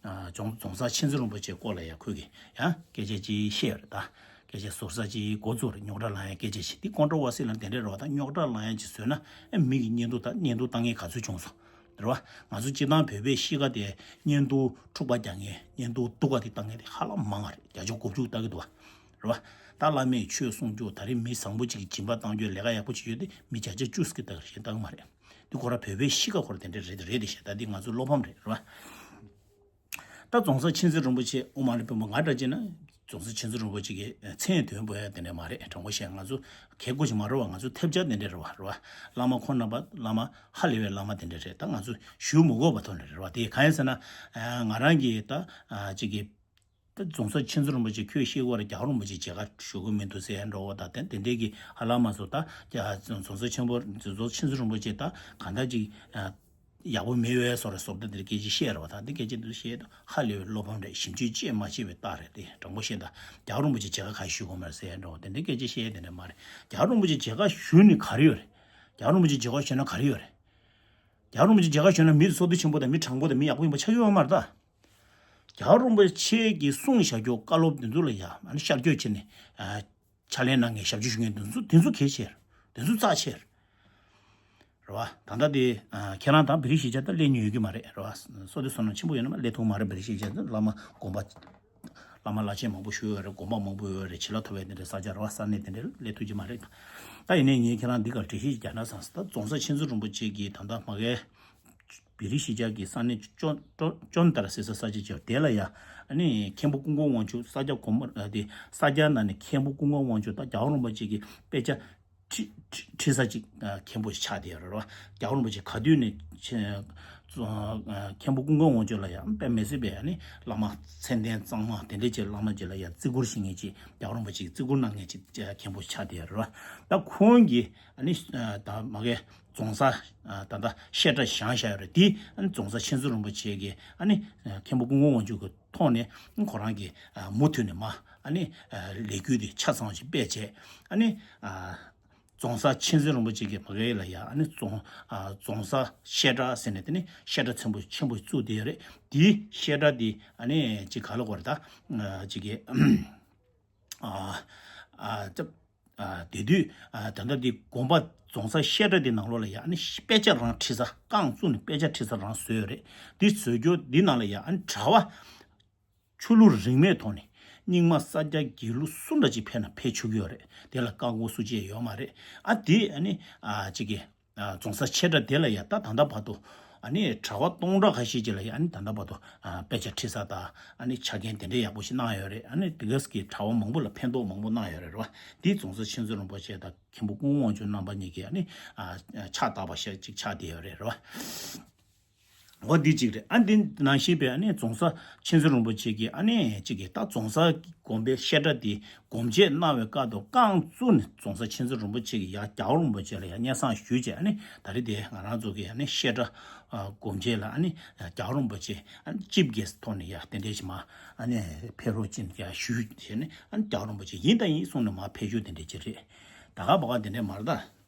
རྫོང་རྫོང་སར་མཁྱེན་བརྩེ་རིན་པོ་ཆེའི་སྐོར་ལ་ཡང་ཁོས་ཀྱིས་ཡང་སྐད་ཆ་ཅིག་བཤད་ཡོད་རེད་ད། སྐད་ཆ་ཟུར་ཟ་ཅིག་འགོ་བཙུགས་རེད། རྙོག་དྲ་ལངས་ཡ་སྐད་ཆ་ཞིག་འདི་ཀོན་ཊ་རོ་ཝར་སི་ལ་དེ་འདྲས་རེད་བ། ད་རྙོག་དྲ་ལངས་ཡ་ཅིག་བཟོས་ན་ཨེ་མི་གི་བརྙན་ཐུང་ད་བརྙན་ཐུང་བཏང་མཁན་ག་ཚོད་བྱུང་སོང་། རེད་བ། ང་ཚོ་སྤྱིར་བཏང་བོད་པའི་གཤིས་ཀ་དེ་བརྙན་ཐུང་འཁྲུག་པ་རྒྱག་མཁན་བརྙན་ཐུང་སྡུག་ག་དེ་བཏང་མཁན་དེ་ཧ་ལམ་མང་བ་རེད། བརྒྱ་ཆ་དགུ་བཅུ་ལྟ་གི་འདུག་བ། རེད་བ། ད་བླ་མས་ཆོས་གསུང་རྒྱུ་ད་རེས་མི་བཟང་པོ་ཅིག་གི་སྦྱིན་པ་བཏང་རྒྱུ་ལས་ཀ་ཡག་པོ་བྱེད་རྒྱུ་དེ་མི་བརྒྱ་ཆ་བཅུ་ཟེར་གི་ད་ག་རེ་བཤད་བཏང་གི་མ་རེད། འདི་ཁོ་རང་བོད་པའི་གཤིས་ཀ་ཁོ་རང་དེ་འདྲ་རེད་རེད་དེ་ཤ། ད་འདི་ང་ཚོ་བློ་ཕམ་རེད་རེད་བ། ད་རྫོང་སར་མཁྱེན་བརྩེ་རིན་པོ་ཆེ་དབུ་མ་ལ་དཔོན་པོ་ང་འདྲ་བྱས་ན་རྫོང་སར་མཁྱེན་བརྩེ་རིན་པོ་ཆེ་གི་མཚན་དོན་པོ་ཡ་དེ་འདྲ་མ་རེད། དྲང་པོ་བཤད་ང་ཚོ་གལ་དགོས་ཅིག་མ་རེད་བ། ང་ཚོ་ཐེབས་ཆག་དེ་འདྲ་རེད་བ་རེད་བ། བླ་མ་ཁོང་རྣམ་པ་བླ་མ་ཧ་ལས་པའི་བླ་མ་དེ་འདྲ་རེད། ད་ང་ཚོ་ཞུ་མི་དགོས་པ་ཐོག་ནས་རེད་བ། དེ་གང་ཡིན་ཟེར་ན་ང་རང་གིས་ད་ཅིག་གི་ད་རྫོང་སར་མཁྱེན་བརྩེ་རིན་པོ་ཆེ་ཁྱོད་ཤེས་ཀྱི་ཡོད་རེད། རྒྱལ་བ་རིན་པོ་ཆེ་མཇལ་ཁ་ཞུ་གི་མི་འདུག་ཟེར་ཡ་འགྲོ་བ་ད་དེ་དེ་འདྲས་ཀྱི་ཧ་ལམ་མ་སོང་། ད་རྒྱ་རྫོང་སར་ཆེན་པོ་རྫོང་སར་མཁྱེན་བརྩེ་རིན་པོ་ཆེ་ད་གང་ལྟར་ཅིག་ཡག་པོ་མེད་པའི་བཟོ་འདྲ་བཟོ་ལྟ་དེ་འདྲ་སྐད་ཆ་བཤད་རེད་བ། ད་དེ་སྐད་ཆ་དེ་བཤད་ད་ཧ་ལས་པའི་བློ་ཕམ་རེད། ཞིབ་འཇུག་བྱས་མ་བྱས་པའི་རྟགས་རེད། དེ་དྲང་པོ་བཤད་ད་རྒྱལ་བ་རིན་པོ་ཆེ་མཇལ་ཁ་ག་ཞུ་གི་མ་རེད་ཟེར་ཡ་འགྲོ་བ་དེ་འདྲས་སྐད་ཆ་བཤད་དེ་འདྲ་མ་རེད། རྒྱལ་བ་རིན་པོ་ཆེ་མཇལ་ཁ་ཞུ་ནི་ག་རེ་ཡོད་རེད། རྒྱལ་བ་རིན་པོ་ཆེ་མཇལ་ཁ་ཞུ་ན་ག་རེ་ཡོད་རེད། རྒྱལ་བ་རིན་པོ་ཆེ་མཇལ་ཁ་ཞུས་ན་མི་བསོད་བདེ་ཆེན་པོ་དང་མི་དྲང་པོ་དང་མི་ཡག་པོ་ཡིན་པ་ཆགས་ཀྱི་ཡོད་མ་རེད་ད། རྒྱལ་བ་རིན་པོ་ཆེ་གིས་གསུངས་བཞག་རྒྱུ་བཀའ་སློབ་འདི་ཚོ་ལ་ཡ་ཨ་ནི་ཤར་བསྐྱོད་བྱས་ནས་ཨ་ཕྱག་ལས་གནང་མཁན་ཞབས་ཕྱི་ཞུ་མཁན་འདི་ཚོ་འདི་ཚོ་གལ་ཆེ་རེད། འདི་ཚོ་རྩ་ཆེ་རེད། རེད་བ། ད་ལྟ་དེ་ཨ་ཁྱེད་རང་དང་བེ་རི་ཤི་ཅ་ད་སླེབས་མྱོང་ཡོད་ཀྱི་མ་རེད། རེད་བ། བསོད་བདེ་བསོད་ནམས་ཆེན་པོ་ཡོད་ན་མ་སླེབས་ཐུབ་མ་རེད། བེ་རི་ཤི་ཅ་ད་བླ་མ་དགོན་པ། བླ་མ་བླ་ཆེན་མང་པོ་བཞུགས་ཡོད་རེད། དགོན་པ་མང་པོ་ཡོད་རེད། བྱིན་རླབས་ཐོབ་པའི་དེ་འདྲའི་ས་ཆ་རེད་བ། ས་གནས་དེ་འདྲར་སླེབས་ཐུབ་ཀྱི་མ་རེད། ད་ཡིན་ནའི་ངས་ཁྱེད་རང་འདི་གར་འགྲེལ་བཤད་ཅིག་རྒྱག་ན་བསམ་སོང་། ད་རྫོང་སར་མཁྱེན་བརྩེ་རིན་པོ་ཆེ་གིས་ད་ལྟ་མ་གའི་བེ་རི་ཤི་ཅ་གི་ས་གནས་ཅོན་ཅོན་ཅོན་ཏར་ཟེར་ས་ས་ཆ་ཅིག་ཡོད་དེ་ལ་ཡ་ཨ་ནི་མཁན་པོ་ཀུན་དགའ་དབང་ཕྱུག་ས་སྐྱ་དགོན་པ་དེ་ས་སྐྱ་ནང་ནས་མཁན་པོ་ཀུན་དགའ་དབང་ཕྱུག་ད་རྒྱལ་བ་རིན་པོ་ཆེ་གི་དཔེ་ཆ་ཁྲི་ཁྲི་ཁྲི་ས་གཅིག་མཁན་པོ་ཆགས་བསྡད་ཡོད་རེད་བ། རྒྱལ་བ་རིན་པོ་ཆེ་ག་དུས་ནས་ཆེ་མཁན་པོ་ཀུན་དགའ་དབང་ཕྱུག་ལ་ཡང་དཔེ་མི་སྲིད་པའི་ཨ་ནི་བླ་མ་མཚན་ལྡན་གཙང་མ་དེ་འདྲས་ཀྱི་བླ་མ་ཅིག་ལ་ཡང་བརྩི་བཀུར་ཞུ་མཁན་ཅིག་རྒྱལ་བ་རིན་པོ་ཆེ་བརྩི་བཀུར་གནང་མཁན་ཅིག་མཁན་པོ་ཆགས་བསྡད་ཡོད་རེད་བ། ད་ཁོང་གིས་ཨ་ནི་ད་མ་གའི་རྫོང་སར་ད་ལྟ་བཤད་གྲྭ་བཞེངས་བཞག་ཡོད་རེད། དེ་ཨ་ནི་རྫོང་སར་མཁྱེན་བརྩེ་རིན་པོ་ཆེ་གིས་ཨ་ནི་མཁན་པོ་ཀུན་དགའ་དབང་ཕྱུག་གི་ཐོག་ནས་ཁོ་རང་གིས་མུ་མཐུད་ནས་མ་ཨ་ནི་ལས་འགུལ་དེ་ཆ་ཚང་ཞིག་སྤེལ་བྱས་ཨ་ནི། རྫོང་སར་མཁྱེན་བརྩེ་རིན་པོ་ཆེ་གི་མ་གའི་ལ་ཡ་ཨ་ནི་རྫོང་ཨ་རྫོང་སར་བཤད་གྲྭ་ཟེར་ནས་དེ་ནི་བཤད་གྲྭ་ཆེན་པོ་ཆེན་པོ་བཙུགས་བསྡད་ཡོད་རེད། དེའི་བཤད་གྲྭ་དེ་ཨ་ནི་ཅིག་ག་ལ་གོ་རེད་ད་ཨ་ཅིག་གི་ཨ་ཨ་ཅབ་ཨ་དེ་དུས་ཨ་ད་ལྟ་དེ་དགོན་པ་རྫོང་སར་བཤད་གྲྭ་དེ་ནང་ལོགས་ལ་ཡ་ཨ་ནི་དཔེ་ཆ་རང་ཁྲིད་ས་རྐང་བཙུགས་ནས་དཔེ་ཆ་ཁྲིད་ས་རང་བཟོས་ཡོད་རེད། དེ་བཟོས་རྒྱུ་དེ་ནང་ལ་ཡ་ཨ་ནི་གྲྭ་པ་ཆོས་ལུགས་རིས་མེད་ཐོག་ནས་རྙིང་མ་ས་སྐྱ་དགེ་ལུགས་སུ་འདྲ་ཅིག་ཕེབས་ན་ཕེབས་ཆོག་གི་ཡོད་རེད། དེ་ལ་བཀག་འགོག་སུ་ཅིག་ཡོད་མ་རེད། ཨ་དེ་ཨ་ནི་ཨ་ཅིག་གི་ཨ་རྫོང་སར་བཤད་གྲྭ་དེ་ལ་ཡ་ད་ད་ལྟ་བར་དུ་ཨ་ནི་གྲྭ་པ་སྟོང་ཕྲག་ཁ་ཤས་ཅིག་ལ་ཡ་ཨ་ནི་ད་ལྟ་བར་དུ་ཨ་དཔེ་ཆ་ཁྲིད་ས་དང་ཨ་ནི་ཆ་རྐྱེན་དེ་འདྲ་ཡག་པོ་ཞིག་གནང་ཡོད་རེད། ཨ་ནི་དེ་ག་ཙམ་གྱི་གྲྭ་པ་མང་པོ་ལ་ཕན་ཐོགས་མང་པོ་གནང་ཡོད་རེད་རེད་བ། དེ་རྫོང་སར་མཁྱེན་བརྩེ་རིན་པོ་ཆེ་དང་མཁན་པོ་ཀུན་དགའ་དབང་ཕྱུག་རྣམ་པ་གཉིས་ཀྱིས་ཨ་ནི་ཨ་ཕྱག་བཏགས་པ་ཞིག་ཅིག་ཆགས་བསྡད་ཡོད་རེད་རེད་བ། འོ་འདི་གཅིག་རེད། ཨ་འདི་ནང་བཞིན་པའི་ཨ་ནི་རྫོང་སར་མཁྱེན་བརྩེ་རིན་པོ་ཆེ་གིས་ཨ་ནི་གཅིག་གིས་ད་རྫོང་སར་དགོན་པའི་བཤད་གྲྭ་འདི་སྒོ་འབྱེད་གནང་བའི་སྐབས་དུ་རྐང་བཙུགས་ནས་རྫོང་སར་མཁྱེན་བརྩེ་རིན་པོ་ཆེ་གིས་ཡར་རྒྱལ་བ་རིན་པོ་ཆེ་ལ་ཡར་སྙན་སེང་ཞུས་བྱས། ཨ་ནི་ད་རེས་དེ་ང་རང་ཚོ་གིས་ཨ་ནི་བཤད་གྲྭ་ཨ་སྒོ་འབྱེད་ལ་ཨ་ནི་རྒྱལ་བ་རིན་པོ་ཆེ་ཨ་ནི་ཅིབ་གེ་སི་ཐོག་ནས་ཡར་དེ་འདྲས་ཞིག་མ་ཨ་ནི་ཕེབས་རོགས་ཅིག་ཡར་ཞུས་བྱས་ནས་ཨ་ནི་རྒྱལ་བ་རིན་པོ་ཆེ་ཡིན་དང་ཡིན་གསུངས་ནས་མར་ཕེབས་རྒྱུ་དེ་འདྲས་ཅིག་རེད། ད་ག་བ་ག་དེ་འདྲས་མ་རེད་ད།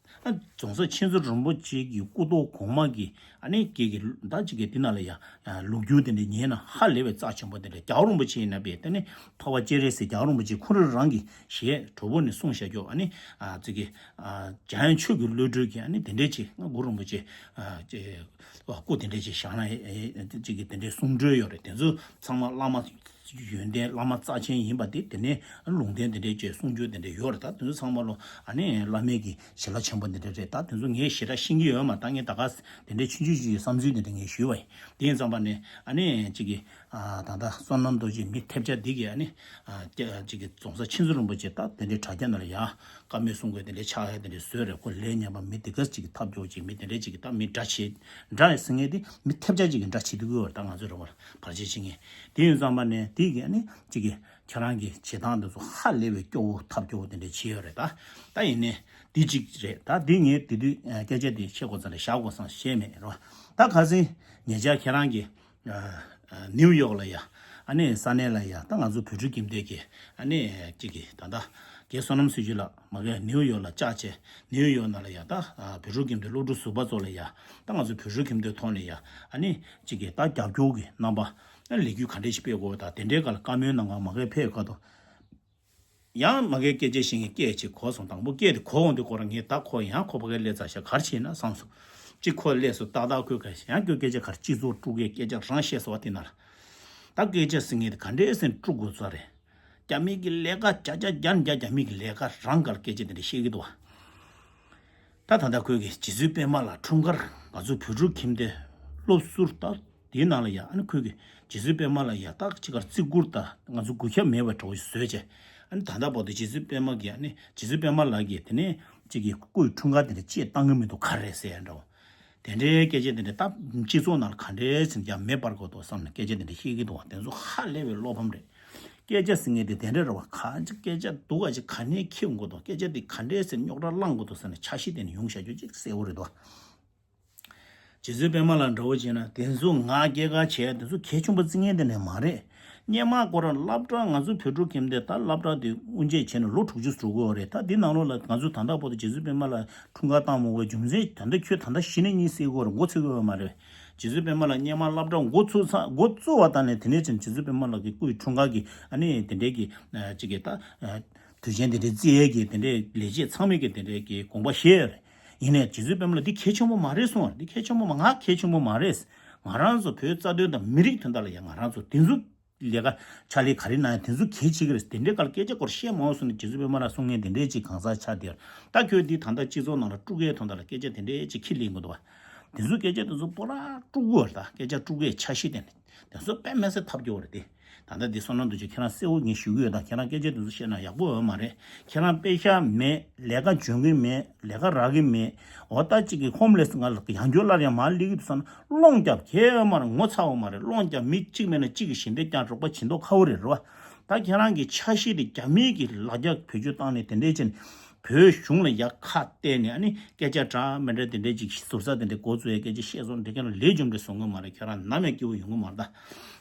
ཨ་རྫོང་སར་མཁྱེན་བརྩེ་རིན་པོ་ཆེ་གི་སྐུ་ཐོག་གོང་མ་གི་ཨ་ནི་སྐད་ཀྱི་ད་ཅིག་གི་འདི་ནང་ལ་ཡ་ལོ་རྒྱུས་དེ་འདྲ་ཉན་ན་ཧ་ལས་པའི་རྩ་ཆེན་པོ་དེ་འདྲ། རྒྱལ་བ་རིན་པོ་ཆེ་ཡིན་ན་པས་དེ་ནི་འཕགས་པ་སྤྱན་རས་གཟིགས་རྒྱལ་བ་རིན་པོ་ཆེ་ཁོ་རང་རང་གི་ཞལ་དྲོ་པོ་ནས་གསུངས་བཞག་རྒྱུ། ཨ་ནི་ཨ་ཅིག་གི་ཨ་འཇམ་དབྱངས་ཆོས་ཀྱི་བློ་གྲོས་ཀྱི་ཨ་ནི་དེ་འདྲ་ཅིག་ང་གུ་རུ་རིན་པོ་ཆེ་ཨ་ཅིག་སྐུ་དེ་འདྲ་ཅིག་བཞེངས་ན་ཨེ་ཅིག་གི་དེ་འདྲའི་གསུང་སྒྲོས་ཡོད་རེད། དེ་ཚོ་ཚང་མ་བླ་མ་ཡོན་ཏན་བླ་མ་རྩ་ཆེན་ཡིན་པ་དེ་དེ་ནས་ལུང་བསྟན་དེ་འདྲའི་བཅས་གསུང་རྒྱུ་དེ་འདྲ་ཡོད་རེད། ད་དེ་ཚོ་ཚང་མ་ལོ་ཨ་ནི་བླ་མའི་གི་ཞལ་ལག་ཆེན་པོ་དེ་འདྲ་རེད། ད་དེ་ཚོ་ངས་ཞེ་དྲག་ཤེས་ཀྱི་ཡོད་མ། ད་ངས་ད་ག་དེ་འདྲའི་ཆུང་ཆུང་ཞིག་གི་བསམ་ཚུལ་དེ་འདྲ་ངས་ཞུས་པ་ཡིན། དེ་ཡིན་ཙམ་པ་ནས་ཨ་ནི་གཅིག་གི་ཨ་ད་ལྟ་བསོད་ནམས་རྡོ་རྗེ་མི་ཐེབས་ཆག་འདི་གི་ཨ་ནི་ཨ་གཅིག་གི་རྫོང་སར་མཁྱེན་བརྩེ་རིན་པོ་ཆེ་ད་དེ་འདྲའི་དྲ་རྒྱ་ནང་ལ་ཡ་བཀའ་མོལ་གསུང་དགོས་དེ་འདྲའི་ཕྱག་ཡ་དེ་འདྲའི་བཟོས་རེད། ཁོ་ལས་ཉམས་པ་མི་དེ་ག་ཅིག་གི་ཐབས་སྐྱོ་ཅིག་མི་དེ་འདྲའི་ཅིག་གི་ད་མི་འདྲ་བྱེད་འདྲ་ཟེར་མཁན་དེ་མི་ཐེབས་ཆག་ཅིག་གི་འདྲ་བྱེད་དུས་ཀྱི་བར་ད་ང་ཚོ་རེ་བར་བར་ཆད་བྱེད་མཁན་དེ་ཡིན་ཙམ་པ་ནས་དེ་གི་ཨ་ནི་གཅིག་གི་ཁྱེད་རང་གི་བྱེད་སྟངས་འདི་ཚོ་ཧ་ལས་པའི་སྐྱོ་བོ་ཐབས་སྐྱོ་བོ་དེ་འདྲ་བྱེད་ཡོད་རེད། ད་ད་ཡིན་ནའི་འདི་གཅིག་རེད། ད་འདི་ངས་དེ་དུས་སྐད་ཆ་དེ་བཤད་དགོས་ཙང་ལ་བཞག་དགོས་སང་བཤད་མེད་རེད་བ། ད་ཁ་སང་ཉེ་ཆར་ཁྱེད་རང་གི་ནིའུ་ཡོག་ལ་ཡ་ཨ་ནི་ས་གནས་ལ་ཡ་ད་ང་ཚོ་བོད་ཕྲུག་ཁྱིམ་སྡེ་གི་ཨ་ནི་གཅིག་གི་ད་ལྟ་རྒན་བསོད་ནམས་ཚེ་རིང་ལགས་མ་གིར་ནིའུ་ཡོག་ལ་བཅར་བྱས། ནིའུ་ཡོག་ནང་ལ་ཡ་ད་བོད་ཕྲུག་ཁྱིམ་སྡེ་སློབ་ཕྲུག་ཟུར་པ་ཚོ་ལ་ཡ་ད་ང་ཚོ་བོད་ཕྲུག་ཁྱིམ་སྡེའི་ཐོག་ནས་ཡ་ཨ་ནི་གཅིག་གི་ད་རྒྱབ་སྐྱོར་གི་རྣམ་པ་ཨ་ནི་ལས་འགུལ་ག་འདྲས་ཞིག་སྤེལ་དགོས་དང་དེ་འདྲའི་སྐོར་ལ་བཀའ་མོལ་གནང་ག་མ་གིར་ཕེབས་སྐབས་དུ། ཡང་མ་གིར་སྐད་ཆ་བཤད་མཁན་སྐད་ཅིག་གོ་སོང་། དང་པོ་སྐད་དེ་གོ་འོང་དུས་ཁོ་རང་ངས་ད་ཁོ་ཡང་ཁོ་ཕ་གིར་སླེབས་ཚར་ཤག་ག་རེ་བྱས་ན་བསམ་སོང་། གཅིག་ཁོ་སླེབས་སོང་ཏག་ཏག་ཁོས་ག་ཡང་ཁྱོད་སྐད་ཆ་ག་རེ་སྤྱི་ཚོགས་དཀྲུག་གི་སྐད་ཆ་རང་བཤད་སོང་བ་དེ་ན། ད་སྐད་ཆ་ཟེར་མཁན་དེ་ག་འདྲས་ཟེར་དཀྲུག་དགོས་ས་རེད། རྒྱ་མི་གི་ལས་ཀ་བརྒྱ་ཆ་བརྒྱ་ནས་བརྒྱ་རྒྱ་མི་གི་ལས་ཀ་རང་ག་ལ་སྐད་ཆ་དེ་འདྲ་བཤད་ཀྱི་འདུག་བ། ད་ད་ལྟ་ཁོས་གི་རྗེ་བཙུན་པད་མ་ལ་འཁྲུངས་སྐར་ ང་ཚོ་བོད་ཕྲུག་ཁྱིམ་སྡེ་སློབ་ཟུར་ད་དེའི་ནང་ལ་ཡ་ཨ་ནི་ཁོས་ཀྱི་རྗེ་བཙུན་པད་མ་ལ་ཡ་ད་ཅི་གར་བརྩི་བཀུར་ད་ང་ཚོ་གུས་ཞབས་མེད་པ་འདྲ་བོ་ཞིག་བཟོས་བྱས། ཨ་ནི་ད་ལྟ་བར་དུ་རྗེ་བཙུན་པད་མ་གིས་ཨ་ནི་རྗེ་བཙུན་པད་མ་ལགས་ཀྱིས་དེ་ནས་ཅིག་གི་སྐུའི་འཁྲུངས་སྐར་དེ་འདྲ་ཅིག་བཏང་གི་མི་འདུག་ག་རེ་རེད་ཟེར་ཡ་འདྲ་བོ། དེ་འདྲའི་སྐད་ཆ་དེ་འདྲ་ད་སྤྱི་ཚོགས་ནང་ལ་ག་འདྲའི་ཟིན་ཀྱང་མེ་སྤར་དགོས་འདུག་བསམ་ནས་སྐད་ཆ་དེ་འདྲ་བཤད་ཀྱི་འདུག་བ། དེ་ཚོ་ཧ་ལས་པའི་བློ་ཕམ་རེད། སྐད་ཆ་ཟེར་མཁན་དེ་དེ་འདྲ་རེད་བ། ག་ཅི་སྐད་ཆ་འདུག་ག་ཅིག་ག་ནས་ཁྱེར་ཡོང་གི་འདུག་སྐད་ཆ་དེ་ག་འདྲའི་ཟེར་རྙོག་དྲ་བསླང་དགོས་འདུག་ཟེར་ནས་འཆར་གཞི་དེ་ནས་ཡོང་བཞག་རྒྱུ་ཅིག་གསལ་བོ་རེད་འདུག་བ། རྗེ་བཙུན་པད་མ་ལགས་འདྲ་བོ་བྱས་ན་དེ་ཚོ་ང་སྐྱེས་སྐར་བྱས་དེ་ཚོ་གལ་ཆེན་པོ་བརྩི་མཁན་དེ་ནས་མ་རེད། སྔོན་མ་ཁོ་རང་སློབ་གྲྭ་ང་ཚོ་བོད་ཕྲུག་ཁྱིམ་སྡེ་ད་སློབ་གྲྭ་དེ་དབུ་འབྱེད་བྱས་ནས་ལོ་དྲུག་ཅུ་འགྲོ་གི་ཡོད་རེད། ད་འདི་ནང་ལོགས་ལ་ང་ཚོ་ད་ལྟ་བར་དུ་རྗེ་བཙུན་པད་མ་ལགས་འཁྲུངས་སྐར་བཏང་མ་དགོས་རྒྱུ་མཚན་ད་ལྟ་ཁྱོད་ད་ལྟ་གཞི་ནས་གཉིད་སད་ཀྱི་ཡོད་རེད། མགོ་ཚོས་ཀྱི་ཡོད་མ་རེད། རྗེ་བཙུན་པད་མ་ལགས་སྔོན་མ་སློབ་གྲྭ་འགོ་ཚུགས་ཚར་འགོ་བཙུགས་པ་དང་ནས་དེ་ནས་ཕྱིན་རྗེ་བཙུན་པད་མ་ལགས་ཀྱི་སྐུའི་འཁྲུངས་སྐར་གྱི་ཨ་ནི་དེ་འདྲའི་གི་ཅིག་གི་ད་དུས་ཆེན་དེ་འདྲའི་བརྩི་ཡས་ཀྱི་དེ་འདྲའི་ལས་བྱེད་ཚང་མས་ཀྱི་དེ་འདྲའི་གི་དགོངས་པ་བཞེས་ཡོད་རེད། ཡིན་ནའི་རྗེ་བཙུན་པད་མ་ལགས་འདི་གལ་ཆེན་པོ་མ་རེད་གསུངས་པ་རེད། འདི་གལ་ཆེན་པོ་མ་ང་གལ་ཆེན་པོ་མ་རེད། ང་རང་ཚོ་བོད་རྩ་དོན་དང་མི་རིགས་དོན་དག་ལ་ཡང་ང་རང་ཚོ་དེ་ཚོ་ལས་ཀ་ཕྱག་ལས་ག་རེ་གནང་ཡང་དེ་ཚོ་གལ་ཆེ་གི་རེད། དེ་འདྲའི་སྐོར་སྐད་ཆ་སྐོར་བཤད་མ་འོང་གསུངས་ནས་རྗེ་བཙུན་པད་མ་ལགས་གསུང་མཁན་དེ་འདྲའི་ཅིག་གང་ཟག་ཆགས་བསྡད་ཡོད། ད་ཁྱོད་འདི་ད་ལྟ་སྤྱི་ཚོགས་ནང་ལ་དཀྲུག་ཡས་དོན་དག་ལ་སྐད་ཆ་དེ་འདྲའི་ཅིག་ཁྱི་ལེན་དགོས་འདུག་བ། དེ་ཚོ་སྐད་ཆ་དེ་ཚོ་སྤོ་ར་དཀྲུག་དགོས་རེད། ད་སྐད་ཆ་དཀྲུག་ཡས་འཆར་གཞི་དེ་ནི་དེ་ཚོ་དཔེ་མི་སྲིད་ཐབས་སྐྱོ་བ་རེད་དེ། ད་ལྟ་འདི་བསོད་ནམས་རྡོ་རྗེ་ཁྱེད་རང་གསལ་བོ་ངས་ཞུ་གི་ཡོད། ད་ཁྱེད་རང་སྐད་ཆ་དེ་ཚོ་བཤད་ན་ཡག་པོ་ཡོད་མ་རེད། ཁྱེད་རང་པེ་ཤ་མེད། ལས་ཀ་འཇོན་གི་མེད། ལས་ཀ་རག་གི་མེད། འོ་ད་ཅིག་གི་ཧོམ་ལེས་ང་ལ་ཡང་སྐྱོ་སླར་ཡང་མར་སླེབས་ཀྱི་འདུག་བསམ་ན་སློང་རྒྱབ་ཁྱེད་ཡོད་མ་རེད། ངོ་ཚ་བ་མ་རེད། སློང་རྒྱབ་མི་གཅིག་མེད་ན་གཅིག་གི་ཞལ་འདེབས་ཀྱང་རོགས་པ་བྱེད་མདོག་ཁ་བོ་རེད་རེད་བ། ད་ཁྱེད་རང་གི་འཆར་གཞི་དེ་རྒྱ་མི་གི་ལ་རྒྱ་བེད་སྤྱོད་བཏང་ནས་དེ་འདྲའི་ཕྱིན། བོད་གཞུང་ལ་ཡ་ཁ་གཏད་ནས་ཨ་ནི་སྐད་ཆ་འདྲ་མི་འདྲ་དེ་འདྲའི་ཅིག་ཟུར་ཟ་དེ་འདྲའི་འགོ་བཙུགས་ཡ་སྐད་ཆ་བཤད་སོང་། དེ་ཁྱེད་རང་ལས་འཇོམས་འདྲ་བཟོ་གི་མ་རེད། ཁྱེད་རང་ནམ་ཡང་སྐྱིད་པོ་ཡོང་གི་མ་རེད། ད་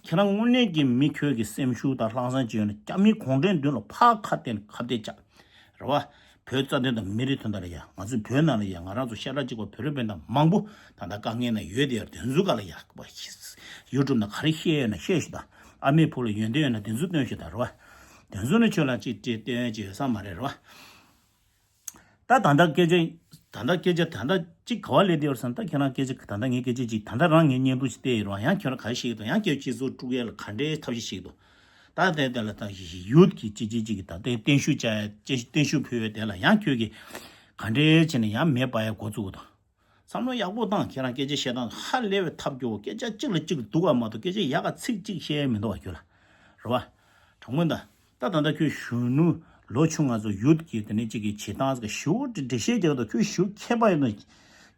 ཁྱེད་རང་དངོས་གནས་ཀྱི་མི་ཁྱོད་ཀྱི་སེམས་ཤུགས་དང་ལྷག་བསམ་ཅིག་ཡོད་ན་རྒྱ་མི་གུང་ཁྲན་མདུན་ལ་ཕར་ཁ་གཏད་ནས་ཁ་གཏད་བཅག་རེད་བ། བོད་རྩ་དོན་དང་མི་རིགས་དོན་དག་ལ་ཡ་ང་ཚོའི་བོད་ནང་ལ་ཡ་ང་རང་ཚོ་ཤ་ཁྲག་གཅིག་པ་བོད་རིགས་སྤུན་ཟླ་མང་པོ་ད་ལྟ་དཀའ་ངལ་ན་ཡོད་དེ་ཡ་དེ་ཚོའི་སྒང་ལ་ཡ་ཡུ་ཊུབ་ནང་ག་རེ་བཤད་ཡོད་ན་བཤད་ཤོག་དང་། ཨ་མའི་བུ་ལ་ཡོན་ཏན་ཡོད་ན་དེ་ཚོ་སྟོན་ཤོག་དང་རེད་བ། དེ་ཚོ་ནི་ཁྱོད་ལ་ཅིག་ཅིག་སྟོན་ཡ་ཅིག་ཡོད་ས་མ་རེད་རེད་བ། ད་ད་ལྟ་སྐད་ཆ་ད་ལྟ་སྐད་ཆ་ད་ལྟ་གཅིག་ག་བ་སླེབས་བསྡད་ཡོད་རེད་ཟེར་ན། ད་ཁྱེད་རང་སྐད་ཆ་ད་ལྟ་ངའི་སྐད་ཆ་གཅིག་ད་ལྟ་རང་ངའི་བརྙན་ཐུང་ཞིག་བལྟས་ཡོད་རེད་བ། ཡང་ཁྱོད་རང་ག་རེ་བཤད་ཀྱི་འདུག་ཡང་ཁྱོད་སྤྱི་ཚོགས་དཀྲུག་ཡས་ལ་ག་འདྲའི་ཐབས་ཤེས་བྱེད་ཀྱི་འདུག་ད་ལྟའི་དེ་ལ་ད་ཡུ་ཊུབ་ཀྱི་གཅིག་གཅིག་གཅིག་གི་ད་ལྟའི་བརྟན་བཞུགས་བྱ་ཡ་བརྟན་བཞུགས་ཕུལ་བའི་དེ་ལ་ཡང་ཁྱོད་ཀྱིས་ག་འདྲའི་བྱས་ནས་ཡང་མེ་སྤར་ཡ་འགོ་བཙུགས་ཀྱི་འདུག་བསམ་བློ་ཡག་པོ་བཏང་། ཁྱེད་རང་སྐད་ཆ་བཤད་སྟངས་ཧ་ལས་པའི་ཐབས་སྐྱོ་བོ། སྐད་ཆ་གཅིག་ལ་གཅིག་འདུག་ག་མ་གཏོགས་སྐད་ཆ་ཡག་ག་ཚིག་གཅིག་བཤད་ཡ་མི་འདུག་བ་ཁྱོད་ལ། རེད་བ། དྲང་མོ་ད། ད་ད་ལྟ་ཁྱོད་གཞོན་ནུ་ལོ་ཆུང་ང་ཚོ་ཡུ་ཊུབ་ཀྱི་དེ་ནས་གཅིག་གི་བྱེད་སྟངས་ཟིག་ཞུ་འགྲེལ་བཤད་རྒྱག་དང་། ཁྱོད་ཞུ་མཁས་པ་ཡིན་ནོ།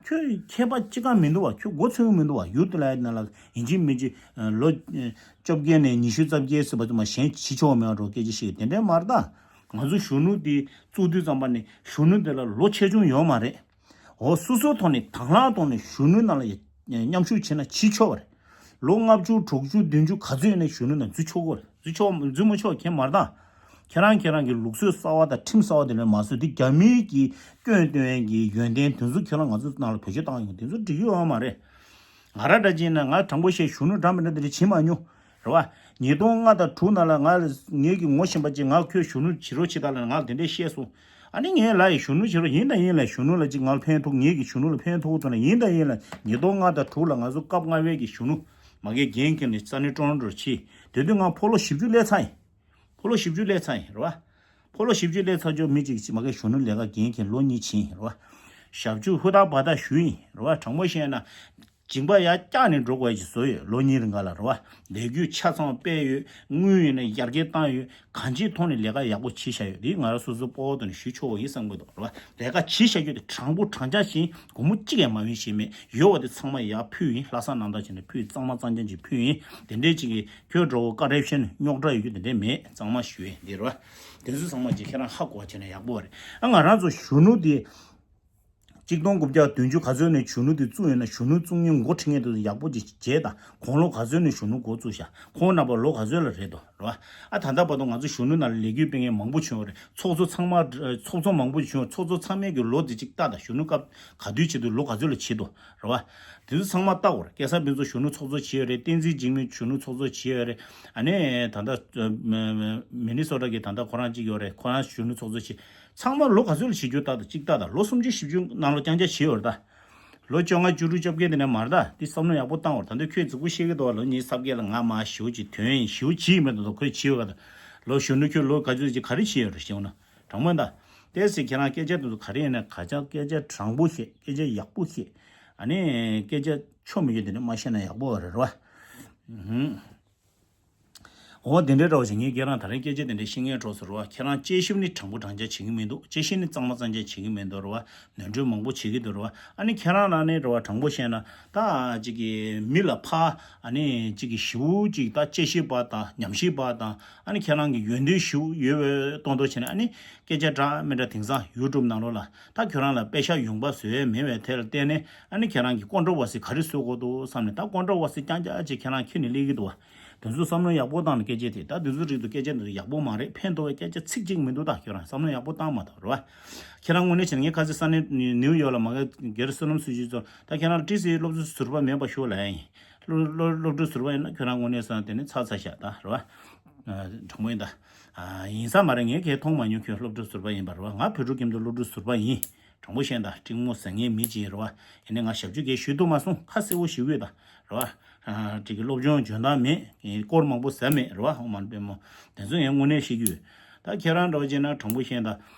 ཁྱོད་མཁས་པ་གཅིག་ཀྱང་མི་འདུག་བ། ཁྱོད་མགོ་ཚོས་མི་འདུག་བ། ཡུ་ཊུབ་ལ་ཡིན་ན་ལ་ཡིན་གཅིག་མིན་གཅིག་ལོ་བཅོ་བརྒྱད་ནས་ཉི་ཤུ་རྩ་བརྒྱད་ཟེར་བ་ཚོ་མ་གཞན་བྱེད་ཆོག་མེད་འགྲོ་སྐད་ཆ་བཤད་དེ་འདྲ་མ་རེད་ད། ང་ཚོ་གཞོན་ནུ་དེ་བཙུགས་དུས་ཙམ་པ་ནས་གཞོན་ནུ་དེ་ལ་ལོ་ཆེ་ཆུང་ཡོད་མ་རེད། འོ་སོ་སོའི་ཐོག་ནས་དང་བླངས་ཐོག་ནས་གཞོན་ནུ་རྣམས་ལ་མཉམ་ཞུགས་བྱས་ན་བྱེད་ཆོག་པ་རེད། ལོ་ལྔ་བཅུ་དྲུག་ཅུ་བདུན་ཅུ་ག་ཚོད་ཡིན་ན་གཞོན་ནུ་རྣམས་འཛུལ་ཆོག་གི་རེད། འཛུལ་ཆོག་འཛུལ་མི་ཆོག་མཁན་མ་རེད་ད། ཁྱེད་རང་ཁྱེད་རང་གི་ལུགས་སྲོལ་གསར་བ་དང་ཁྲིམས་གསར་བ་དེ་ལ་མ་བཟོས་ཏེ་རྒྱ་མིའི་གི་སྐྱོན་སྟོན་གྱི་ཡོན་ཏན་དེ་ཚོ་ཁྱེད་རང་ང་ཚོ་ནང་ལ་བེད་སྤྱོད་བཏང་ཡོང་། དེ་ཚོ་འགྲིག་གི་ཡོད་མ་རེད། ང་རང་འདྲ་ཅིག་ཡིན་ན་ང་དྲང་པོ་བཤད། གཞོན་ནུ་འདྲ་མི་འདྲ་དེ་འདྲ་བྱེད་མ་མྱོང་། རེད་བ། ཉིས་སྟོང་ལྔ་དང་དྲུག་ནང་ལ་ང་ངེད་ཀྱི་ངོ་ཤེས་པ་ཅིག་ང་ཁྱོད་གཞོན་ནུ་བྱེད་རོགས་བྱེད་དང་ལབ་ནས་ང་ལ་དེ་འདྲས་བཤད་སོང་། ཨ་ནི་ངས་ལབ་ཡིན། གཞོན་ནུ་བྱེད་རོགས་ཡིན་དང་ཡིན་ལབ། གཞོན་ནུ་ལ་ཅིག་ང་ལ་ཕན་ཐོགས། ངེད་ཀྱི་གཞོན་ནུ་ལ་ཕན་ཐོགས་ཐུབ་ན་ཡིན་དང་ཡིན་ལབ། ཉིས་སྟོང་ལྔ་དང་དྲུག་ལ་ང་ཚོ་སྐབས་ལྔ་པའི་གི་གཞོན་ནུ་མ་གི་འགན་འཁྱེར་ནས་ས་གནས་ཀྲོ་རོན་ཀྲོར་ཕྱིན། དེ་དུས་ང་ཕོ་ལོ་བཞི་བཅུ་སླེབས་ཚར་ཡིན། ཕོ་ལོ་བཞི་བཅུ་སླེབས་ཚར་ཡིན་རེད་བ། ཕོ་ལོ་བཞི་བཅུ་སླེབས་ཚར་ཅོག་མི་གཅིག་ཅིག་མ་གི་གཞོན་ནུ་ལས་ཀ་འགན་འཁྱེར་ལོ་གཉིས་ཕྱིན་རེད་བ། ཞབས་ཞུ་ཧུར་ཐག་འབད་ཐག་ཞུས་ཡིན་རེད་བ། དྲང་པོ་བཤད་ན། སྦྱིན་པ་ཡར་བཀྱག་ནས་འགྲོ་དགོས་ཀྱི་བཟོ་ཡོད། ལོ་གཉིས་རིང་ག་ལ་རེད་བ། ལས་འགུལ་ཆ་ཚང་སྤེལ་ཡོད། དངུལ་ཡིན་ན་ཡར་རྒྱས་བཏང་ཡོད། གང་ཅིའི་ཐོག་ནས་ལས་ཀ་ཡག་པོ་བྱེད་བཞག་ཡོད། འདི་ང་རང་སོ་སོའི་སྤོ་བོ་དང་ཞུ་ཆོག་པ་ཡིན་བསམ་གྱི་འདུག་རེད་བ། ལས་ཀ་བྱེད་བཞག་རྒྱུ་དེ་དྲང་པོ་དྲང་བཞག་བཞིན་སྒོར་མོ་གཅིག་ཡང་མ་བྱིན་ཤེས་མེད། ཡོད་པ་དེ་ཚང་མ་ཡར་ཕུལ་ཡིན། ལྷག་བསམ་རྣམ་དག་བྱས་ནས་ཕུལ། གཙང་མ་གཙང་རྐྱང་ཅིག་ཕུལ་ཡིན། དེ་འདྲའི་ཅིག་གི་ཁྱོད་འགྲོ་བོ་ཀ་རེབ་ཤན་རྙོག་དྲ་ཡོད་རྒྱུ་དེ་འདྲའི་མེད། གཙང་མ་ཞུ་ཡིན་འདི་རེད་བ། དེ་ཚོ་ཚང་མ་ཅིག་ཁྱེད་རང་ཧ་གོ་བ་བྱས་ན་ཡག་པོ་རེད། ཨ་ང་རང་ཚོ་གཞོན་ནུ་དེ། གཅིག་སྟོང་དགུ་བརྒྱ་བདུན་ཅུ་ག་ཚོད་ནས་གཞོན་ནུ་དེ་བཙུགས་ཡོད་ན། གཞོན་ནུ་བཙུགས་མཁན་འགོ་ཁྲིད་མཁན་དེ་ཚོ་ཡག་པོ་ཅིག་བྱས་དང་། ཁོང་ལོ་ག་ཚོད་ནས་གཞོན་ནུ་འགོ་བཙུགས་ཤག་ཁོང་རྣམ་པ་ལོ་ག་ཚོད་ལ་རེད་དོ། རེད་བ། ཨ་ད་ལྟ་བར་དུ་ང་ཚོ་གཞོན་ནུ་ནང་ལ་ལས་འགུལ་སྤེལ་མཁན་མང་པོ་བྱུང་བ་རེད། ཚོགས་གཙོ་ཚང་མ་ཚོགས་གཙོ་མང་པོ་བྱུང་། ཚོགས་གཙོ་ཚང་མས་ཀྱི་ལོ་དེ་གཅིག་ལྟ་དང་། གཞོན་ནུ་སྐབས་ག་དུས་བྱེད་དུས་ལོ་ག་ཚོད་ལ་བྱེད་དོ། རེད་བ། དེ་ཚོ་ཚང་མ་ལྟ་དགོས་རེད། སྐལ་བཟང་ཕུན་ཚོགས་གཞོན་ནུ་ཚོགས་གཙོ་བྱས་ཡོད་རེད། བསྟན་འཛིན་འཇིགས་མེད་གཞོན་ནུ་ཚོགས་གཙོ་བྱས་ཡོད་རེད། ཨ་ནི་ད་ལྟ་མི་ནི་སོ་ཊ་གི་ད་ལྟ་ཁོ་རང་གཅིག་ཡོད་རེད། ཁོ་རང་གཞོན་ནུ་ཚོགས་གཙོ་བྱས། ཚང་མ་ལོ་ག་ཚོད་ལ་བྱེད་རྒྱུ་ལྟ་དང་། གཅིག་ལྟ་དང་། ལོ་སུམ་ཅུ་བཞི་བཅུ་ནང་ལ་རྐྱང་རྐྱང་བྱེད་ཡོད་རེད་ད། ལོ་བཅོ་ལྔ་བཅུ་དྲུག་བཅོ་བརྒྱད་དེ་ནས་མ་རེད་ད། འདི་བསམ་བློ་ཡག་པོ་བཏང་བར། ད་འདི་ཁྱོད་རྫིག་པོ་བཤད་ཀྱི་འདུག་བ། ལོ་ཉི་ཤུ་རྩ་བརྒྱད་ལ་ང་མར་ཞེ་པོ་ཅིག་ཐོན་ཡིན། ཞེ་པོ་བྱེད་ཀྱི་མེད་ད། ཁོས་བྱེད་ཡོད་ག་ད། ལོ་གཞོན་ནུ་ཁྱོད་ལོ་ག་ཚོད་ཅིག་ག་རེ་བྱེད་ཡོད་རེད་ཞེ་པོ་ན། དྲང་མོ་ད། དེ་ཟེར་ཁྱེད་རང་སྐད་ཆ་དེ་ཚོ་ག་རེ་ཡིན་ན་ག་ཅག་སྐད་ཆ་དྲང་པོ་བཤད། སྐད་ཆ་ཡག་པོ་བཤད། ཨ་ནི་སྐད་ཆ་ཆོ་མི་ཡོད་དེ་འདྲ་མ་བཤད་ན་ཡག་པོ་རེད་ར་བ། ཧུམ། འོ་དེ་འདྲའི་འདྲ་བ་ཞིག་ངས་ཁྱེད་རང་ད་རིང་སྐད་ཆ་དེ་འདྲ་བཤད་མཁན་གྲོགས་ཚོ་རེད་བ། ཁྱེད་རང་དཔྱད་ཞིབ་ནི་དྲང་པོ་དྲང་བཞག་བྱེད་ཀྱི་མི་འདུག་དཔྱད་ཞིབ་ནི་གཙང་མ་གཙང་རྐྱང་བྱེད་ཀྱི་མི་འདུག་རེད་བ། ནོར་འཁྲུལ་མང་པོ་བྱེད་ཀྱི་འདུག་རེད་བ། ཨ་ནི་ཁྱེད་རང་རང་ནས་རེད་བ། དྲང་པོ་བཤད་ན་ད་ཅིག་གི་མི་ལ་ཕ་ཨ་ནི་ཅིག་གི་ཞེ་པོ་ཅིག་ད་དཔྱད་ཞིབ་པ་དང་ཉམས་ཞིབ་པ་དང་ཨ་ནི་ཁྱེད་རང་གི་ཡོན་ཏན་ཞེ་པོ་ཡོད་པའི་སྟོང་ཐོག་བྱས་ནས། ཨ་ནི་སྐད་ཆ་འདྲ་མི་འདྲ་དེང་སང་ཡུ་ཊུབ་ནང་ལོགས་ལ་ད་ཁྱོད་རང་ལ་པེ་ཤག་ཡོང་འབབ་བཟོ་ཡས་མེད་པའི་ཐད་ལ་བལྟས་ནས། ཨ་ནི་ཁྱེད་རང་གི་ཀོན་ཊོ་ཝར་སི་ག་རེ་བཟོ་དགོས་འདུག་བསམ་ནས། ད་ཀོན་ཊོ་ཝར་སི་རྐྱང་རྐྱང་ཅིག་ཁྱེད་རང་ཁྱེར་ནས་སླེབས་ཀྱི་འདུག་བ། དེ་ཚོ་བསམ་བློ་ཡག་པོ་བཏང་ནས་སྐད་ཆ་དེ། ད་དེ་ཚོ་རིགས་དེ་སྐད་ཆ་འདི་ཚོ་ཡག་པོ་མ་རེད། ཕན་ཐོགས་པའི་སྐད་ཆ་ཚིག་གཅིག་མི་འདུག་ད་ཁྱོད་རང་བསམ་བློ་ཡག་པོ་བཏང་མ་ཐུབ་རེད་བ། ཁྱེད་རང་དངོས་གནས་བྱས་ན། ངས་ཁ་སང་ས་གནས་ནིའུ་ཡོག་ལ་མ་གི་སྒེར་བསོད་ནམས་སུ་ཞུས་ཚོ། ད་ཁྱེད་རང་ཏི་སི་སློབ་གྲྭ་ཟུར་པ་མེད་པ་ཤོག་ལབ་ཡ་ཡིན། སློབ་སློབ་སློབ་གྲྭ་ཟུར་པ་ཡིན་ན་ཁྱོད་རང་དངོས་གནས་ས་དེ་ནས་ཚ་ཚ་བཞག་ད་རེད་བ། དྲང་མོ་ཡིན་ད། ཡིན་ས་མ་རེད། ངས་གས་མཐོང་མ་མྱོང་ཁྱོད་སློབ་གྲྭ་ཟུར་པ་ཡིན་པ་རེད་བ། ང་བོད་ཕྲུག་ཁྱིམ་དུ་སློབ་གྲྭ་ཟུར་པ་ཡིན། དྲང་པོ་བཤད་ད། གཏི་མུག་ཟ་མཁན་མི་གཅིག་རེད་བ། ཡིན་ནའི་ང་ཞབས་ཕྱི་གས་ཞུ་ཐུབ་མ་སོང་། ཁ་གསལ་པོ་ཞུ་གི་ཡོད་ད་རེད་བ། ཅིག་གི་སློབ་སྦྱོང་འཇོན་ཐང་མེད། སྐོར་མང་པོ་ཟ་མེད་རེད་བ། ཨོ་མ་དཔེ་མོ། དེ་ཚོ་ངས་དངོས་གནས་ཤེས་ཀྱི་ཡོད། ད་ཁྱེད་རང་འདྲ་བོ་བྱས་ན་དྲང་པོ་བཤད་ད།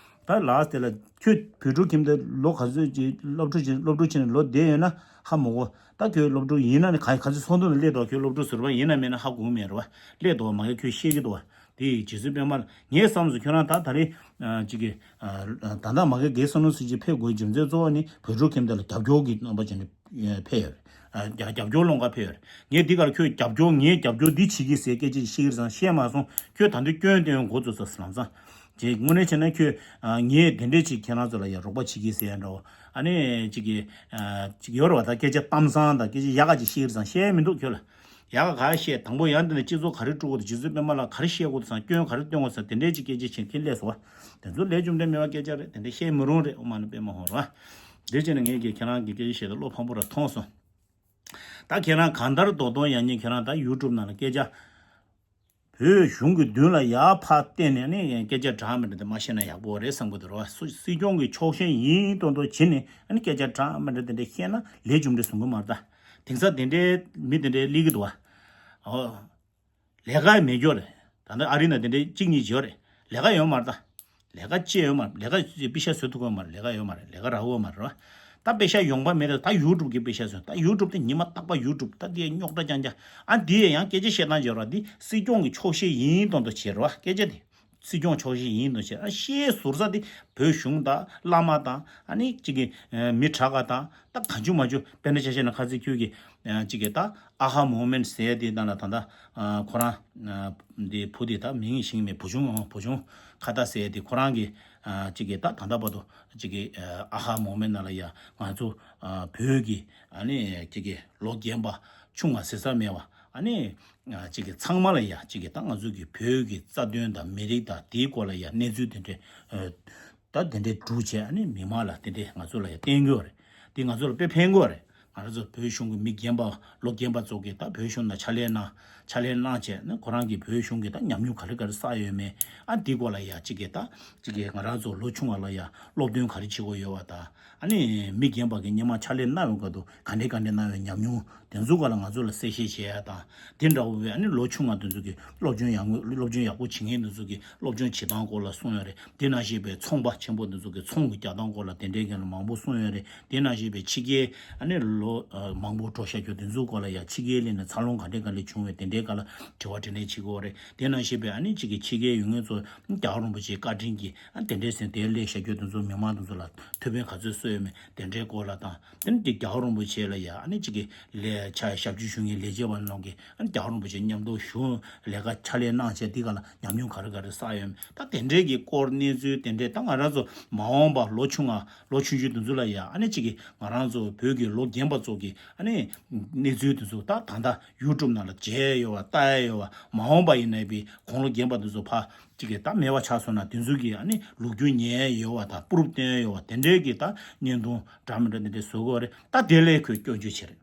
ད་ལགས་དེ་ལ་ཁྱོད་བོད་ཕྲུག་ཁྱིམ་དུ་ལོ་ག་ཚོད་ཅིག་སློབ་ཕྲུག་ཅིག་སློབ་ཕྲུག་ཆེན་ལོ་བསྡད་ཡོད་ན་ཧ་མ་གོ། ད་ཁྱོད་སློབ་ཕྲུག་ཡིན་ན་ནི་ག་ག་ཚོད་ཚོགས་འདུ་ལ་སླེབས་དོ། ཁྱོད་སློབ་ཕྲུག་ཟུར་པ་ཡིན་ན་མིན་ན་ཧ་གོ་གི་མེད་རེད་བ། སླེབས་དོ་མ་གི་ཁྱོད་ཤེས་ཀྱི་འདུག་བ། དེ་རྗེ་བཙུན་པད་མ་ལ་ངས་བསམ་སོང་། ཁྱོད་རང་ད་ད་རེས་ཅིག་གི་ད་ལྟ་མ་གི་དགེ་བསོད་ནམས་སུ་ཅིག་ཕེབས་དགོས་རྒྱུ་མཚན་གཙོ་བོ་ནི་བོད་ཕྲུག་ཁྱིམ་དུ་ལ་རྒྱབ་སྐྱོར་གྱི་རྣམ་པ་ཅན་ནི་ཕེབས་ཡོད་རེད། རྒྱབ་རྒྱབ་སྐྱོར་སློང་ག་ཕེབས་ཡོད་རེད། ངས་འདི་གར་ཁྱོད་རྒྱབ་སྐྱོར་ངས་རྒྱབ་སྐྱོར་འདི་བྱེད་ཀྱི་ཟེར་སྐད་ཆ་བཤད་ཀྱི་རེད་བསམ་བཤད་མ་སོང་། ཁྱོད་ད་འདི་སྐྱོན་སྟོན་འགོ་བཙུགས་ཚར་ལམ་སང་། ཅེས་དངོས་གནས་བྱས་ན་ཁྱོད་ངས་དེ་འདྲས་ཅིག་ཁྱེད་རང་ཚོ་ལ་ཡ་རོགས་པ་བྱེད་ཀྱི་ཟེར་ཡ་འདྲ་བོ། ཨ་ནི་ཅིག་གི་ཅིག་ཡོད་རེད་བ། ད་སྐད་ཆ་གཏམ་བཟང་དང་སྐད་ཆ་ཡག་ག་ཅིག་བཤད་ཀྱི་རེད་བསམ་བཤད་མི་འདུག་ཁྱོད་ལ། ཡག་ག་ག་བཤད། དང་པོ་ཡང་འདི་ནས་སྤྱི་ཚོགས་ག་རེ་དཀྲུག་དགོས་འདུག་རྗེ་བཙུན་པད་མ་ལ་ག་རེ་བཤད་དགོས་འདུག་བསམ། སྐྱོན་ག་རེ་སྟོན་དགོས་བསམ། དེ་འདྲས་ཅིག་སྐད་ཆ་བཤད་ཁྱེད་སླེབས་སོང་བ། དེ་ཚོ་ལས་རྒྱུ་འབྲས་མེད་པ་སྐད་ཆ་རེད། དེ་འདྲས་བཤད་མི་རུང་རེད། ཨོ་མ་ནི་པད་མ་ཧོ་ར། དེ་བྱས་ན་ངས་ཀྱིས་ཁྱེད་རང་གི་སྐད་ཆ་བཤད་དེ་བློ་ཕམ་པོ་ར་མཐོང་སོང་། ད་ཁྱེད་རང་གང་ལྟར་རྡོག་རྡོག་ཡང་ཉིན་ཁྱེད་རང་ད་ཡུ་ཊུབ་ནང་ལ་སྐད་ཆ། བོད་གཞུང་གི་མདུན་ལ་ཡར་ཕར་བལྟས་ནས་ནི་སྐད་ཆ་འདྲ་མི་འདྲ་དེ་མ་བཤད་ན་ཡག་པོ་རེད་བསམ་གི་འདུག་ར་བ། སྲིད་སྲིད་སྐྱོང་གི་ཕྱོགས་ཞེན་ཡིན་མདོག་མདོག་བྱེད་ནས་ཨ་ནི་སྐད་ཆ་འདྲ་མི་འདྲ་དེ་འདྲ་བཤད་ན་ལས་རྒྱུ་འབྲས་བཟང་གི་མ་རེད་ད། དེང་སང་དེ་འདྲའི་མི་དེ་འདྲའི་སླེབས་ཀྱི་འདུག་བ། ཨོ། ལས་ཀ་མེད་རྒྱུ་རེད། ད་ལྟ་ཨ་རི་ན་དེ་འདྲའི་གཅིག་གཉིས་ཡོད་རེད། ལས་ཀ་ཡོད་མ་རེད་ད། ལས་ཀ་ཅི་ཡོད་མ་རེད། ལས་ཀ་ཅི་པེ་ཤ་བཟོ་ཐུབ་ཀྱི་མ་རེད། ལས་ཀ་ཡོད་མ་རེད། ལས་ཀ་རག་གི་མ་རེད་ར། ད་པེ་ཤ་ཡོང་པ་མེད་ད། ད་ཡུ་ཊུབ་གི་པེ་ཤ་བཟོས། ད་ཡུ་ཊུབ་དེ་ཉི་མ་རྟག་པ་ཡུ་ཊུབ་ད་དེ་རྙོག་དྲ་རྐྱང་རྐྱང་། ཨ་འདི་ཡང་སྐད་ཆ་བཤད་སྟངས་བྱས་ར། འདི་སྲིད་སྐྱོང་གི་ཕྱོགས་ཞེན་ཡིན་མདོག་མདོག་བྱས་ར་བ། སྐད་ཆ་དེ་སྲིད་སྐྱོང་ཕྱོགས་ཞེན་ཡིན་མདོག་བྱས། ཨ་བཤད་ཟུར་ས་དེ་བོད་གཞུང་དང་བླ་མ་དང་ཨ་ནི་གཅིག་གི་མི་དྲག་ག་དང་། ད་གང་བྱུང་མ་བྱུང་། དཔེར་ན་ཆ་བཞག་ན་ཁ་སང་ཁྱོད་ཀྱི་གཅིག་གི་ད་ཨ་ཧ་མོ་མེན་ཟེར་དེ་ནང་ལ་ད་ལྟ་ཁོ་རང་དེ་བུ་དེ་ད་མིང་ཤེས་མེད། བུ་ཆུང་བུ་ཆུང་ཁ་ཏ་ཟེར་དེ་ཁོ་རང་གི་ཅིག་གི་ད་ད་ལྟ་བར་དུ་ཅིག་གི་ཨ་ཧ་མོ་མེན་ནང་ལ་ཡ་ང་ཚོ་བོད་ཀྱི་ཨ་ནི་ཅིག་གི་ལོ་རྒན་པ་ཆུང་བ་ཟེར་ས་མེད་པ། ཨ་ནི་ཅིག་གི་ཚང་མ་ལ་ཡ་ཅིག་གི་ད་ང་ཚོ་གི་བོད་ཀྱི་རྩ་དོན་དང་མི་རིགས་དང་དེའི་སྐོར་ལ་ཡ་གནས་ཚུལ་དེ་འདྲ་ད་དེ་འདྲའི་སྒྲུག་བྱས། ཨ་ནི་མི་མང་ལ་དེ་འདྲའི་ང་ཚོ་ལ་ཡང་བསྟན་དགོས་རེད། དེ་ང་ཚོ་ལ་དཔེ་ཕན་དགོས་རེད། ང་རང་ཚོ་བོད་གཞུང་གི་མི་རྒན་པ་ལོ་རྒན་པ་ཚོ་གིས་ད་བོད་གཞུང་ནང་ཕྱག་ལས་གནང་ཕྱག་ལས་གནང་བྱས་ནས་ཁོ་རང་གིས་བོད་གཞུང་གི་ད་ཉམས་མྱོང་ག་རེ་ག་རེ་བསགས་ཡོད་མེད། ཨ་འདི་སྐོར་ལ་ཡ་གཅིག་གིས་ད་གཅིག་གིས་ང་རང་ཚོ་ལོ་ཆུང་བ་ལ་ཡ་སློབ་སྟོན་ག་རེ་བྱེད་དགོས་ཡོད་པ་དང་། ཨ་ནི་མི་རྒན་པ་གིས་སྔོན་མ་ཕྱག་ལས་གནང་བའི་སྐབས་དུ་ག་འདྲས་ག་འདྲས་གནང་བའི་ཉམས་མྱོང་དེ་ཚོ་སྐོར་ལ་ང་ཚོ་ལ་གསལ་བཤད་བྱེད་ཡ་དང་། དེ་འདྲ་བོ་བས་ཨ་ནི་ལོ་ཆུང་བ་དེ་ཚོ་གིས་སློབ་སྦྱོང་ཡག་མོ་སློབ་སྦྱོང་ཡག་པོ་བྱེད་མཁན་དེ་ཚོ་གིས་སློབ་སྦྱོང་བྱེད་སྟངས་སྐོར་ལ་གསུངས་ཡོད་རེད། དེ་ནང་བཞིན་པའི་ཚོང་པ་ཆེན་པོ་དེ་ཚོ་གིས་ཚོང་གི་རྒྱག་སྟངས་སྐོར་ལ་དེ་འདྲའི་སྐོར་ལ་མང་པོ་གསུངས་ཡོད་རེད། དེ་ནང་བཞིན་པའི་ཕྱི་རྒྱལ་ཨ་ནི་ལོ་མང་པོ་འགྲོ་བཞག་རྒྱུ་དེ་ཚོ་སྐོར་ལ་ཡ་ཕྱི་རྒྱལ་སླེབས་ནས་འཚར་ལོངས་ག་འདྲས་ག་འདྲས་བྱུང་བའི་དེ་འདྲའི་སྐོར་ལ་དྲི་བ་དྲིས་ལན་བྱེད་དགོས་རེད། དེ་ནང་བཞིན་པའི་ཨ་ནི་གཅིག་གིས་ཕྱི་རྒྱལ་ཡོད་མཁན་ཚོ་རྒྱལ་བ་རིན་པོ་ཆེའི་བཀའ་དྲིན་གྱིས་ཨ་དེ་འདྲའི་ཟེར་དེ་སླེབས་བཞག་རྒྱུ་དེ་ཚོ་མི་མང་དེ་ཚོ་ལ་ཐུགས་ཕན་ག་ཚོད་གསོས་ཡོད་མེད་དེ་འདྲའི་སྐོར་ལ་དང་། དེ་ནི་དེ་རྒྱལ་བ་རིན་པོ་ཆེ་ལ་ཡ་ཨ་ནི་གཅིག་གི་ལས་ཆ་ཞབས་ཕྱི་ཞུ་མཁན་ལས་བྱེད་པ་ནང་གི་ཨ་ནི་རྒྱལ་བ་རིན་པོ་ཆེ་མཉམ་དུ་བཞུགས་ལས་ཀ་ཕྱག་ལས་གནང་བྱས་དེ་ག་ལ་ཉམས་མྱོང་ག་རེ་ག་རེ་བསགས་ཡོད་མེད། ད་དེ་འདྲའི་གི་སྐོར་གནས་ཚུལ་དེ་འདྲའི་ད་ང་རང་ཚོ་མ་འོངས་པ་ལོ་ཆུང་ང་ལོ་ཆུང་ཆུང་དེ་ཚོ་ལ་ཡ་ཨ་ནི་གཅིག་གི་ང་རང་ཚོ་བོད་ཀྱི་ལོ་རྒན་པ་ཚོ་གི་ཨ་ནི་གནས་ཚུལ་དེ་ཚོ་ད་ད་ལྟ་ཡུ་ཊུབ་ནང་ལ་མཇལ་ཡོད་པ་ལྟ་ཡ་ཡོད་པ། མ་འོངས་པ་ཡིན་ན་བི་དགུང་ལོ་རྒན་པ་དེ་ཚོ་ཕ་གཅིག་གིས་ད་མེད་པ་ཆགས་སོང་ན་དེ་ཚོ་གིས་ཨ་ནི་ལོ་རྒྱུས་ཉན་ཡོད་པ་དང་པུ་རུབ་བསྟན་ཡོད་པ་དེ་འདྲའི་གི་ད་བརྙན་ཐུང་འདྲ་མི་འདྲ་དེ་འདྲ་བཟོ་དགོས་རེད། ད་དེ་ལས་ཁོས་སྐྱོན་བརྗོད་བྱེད་རེད།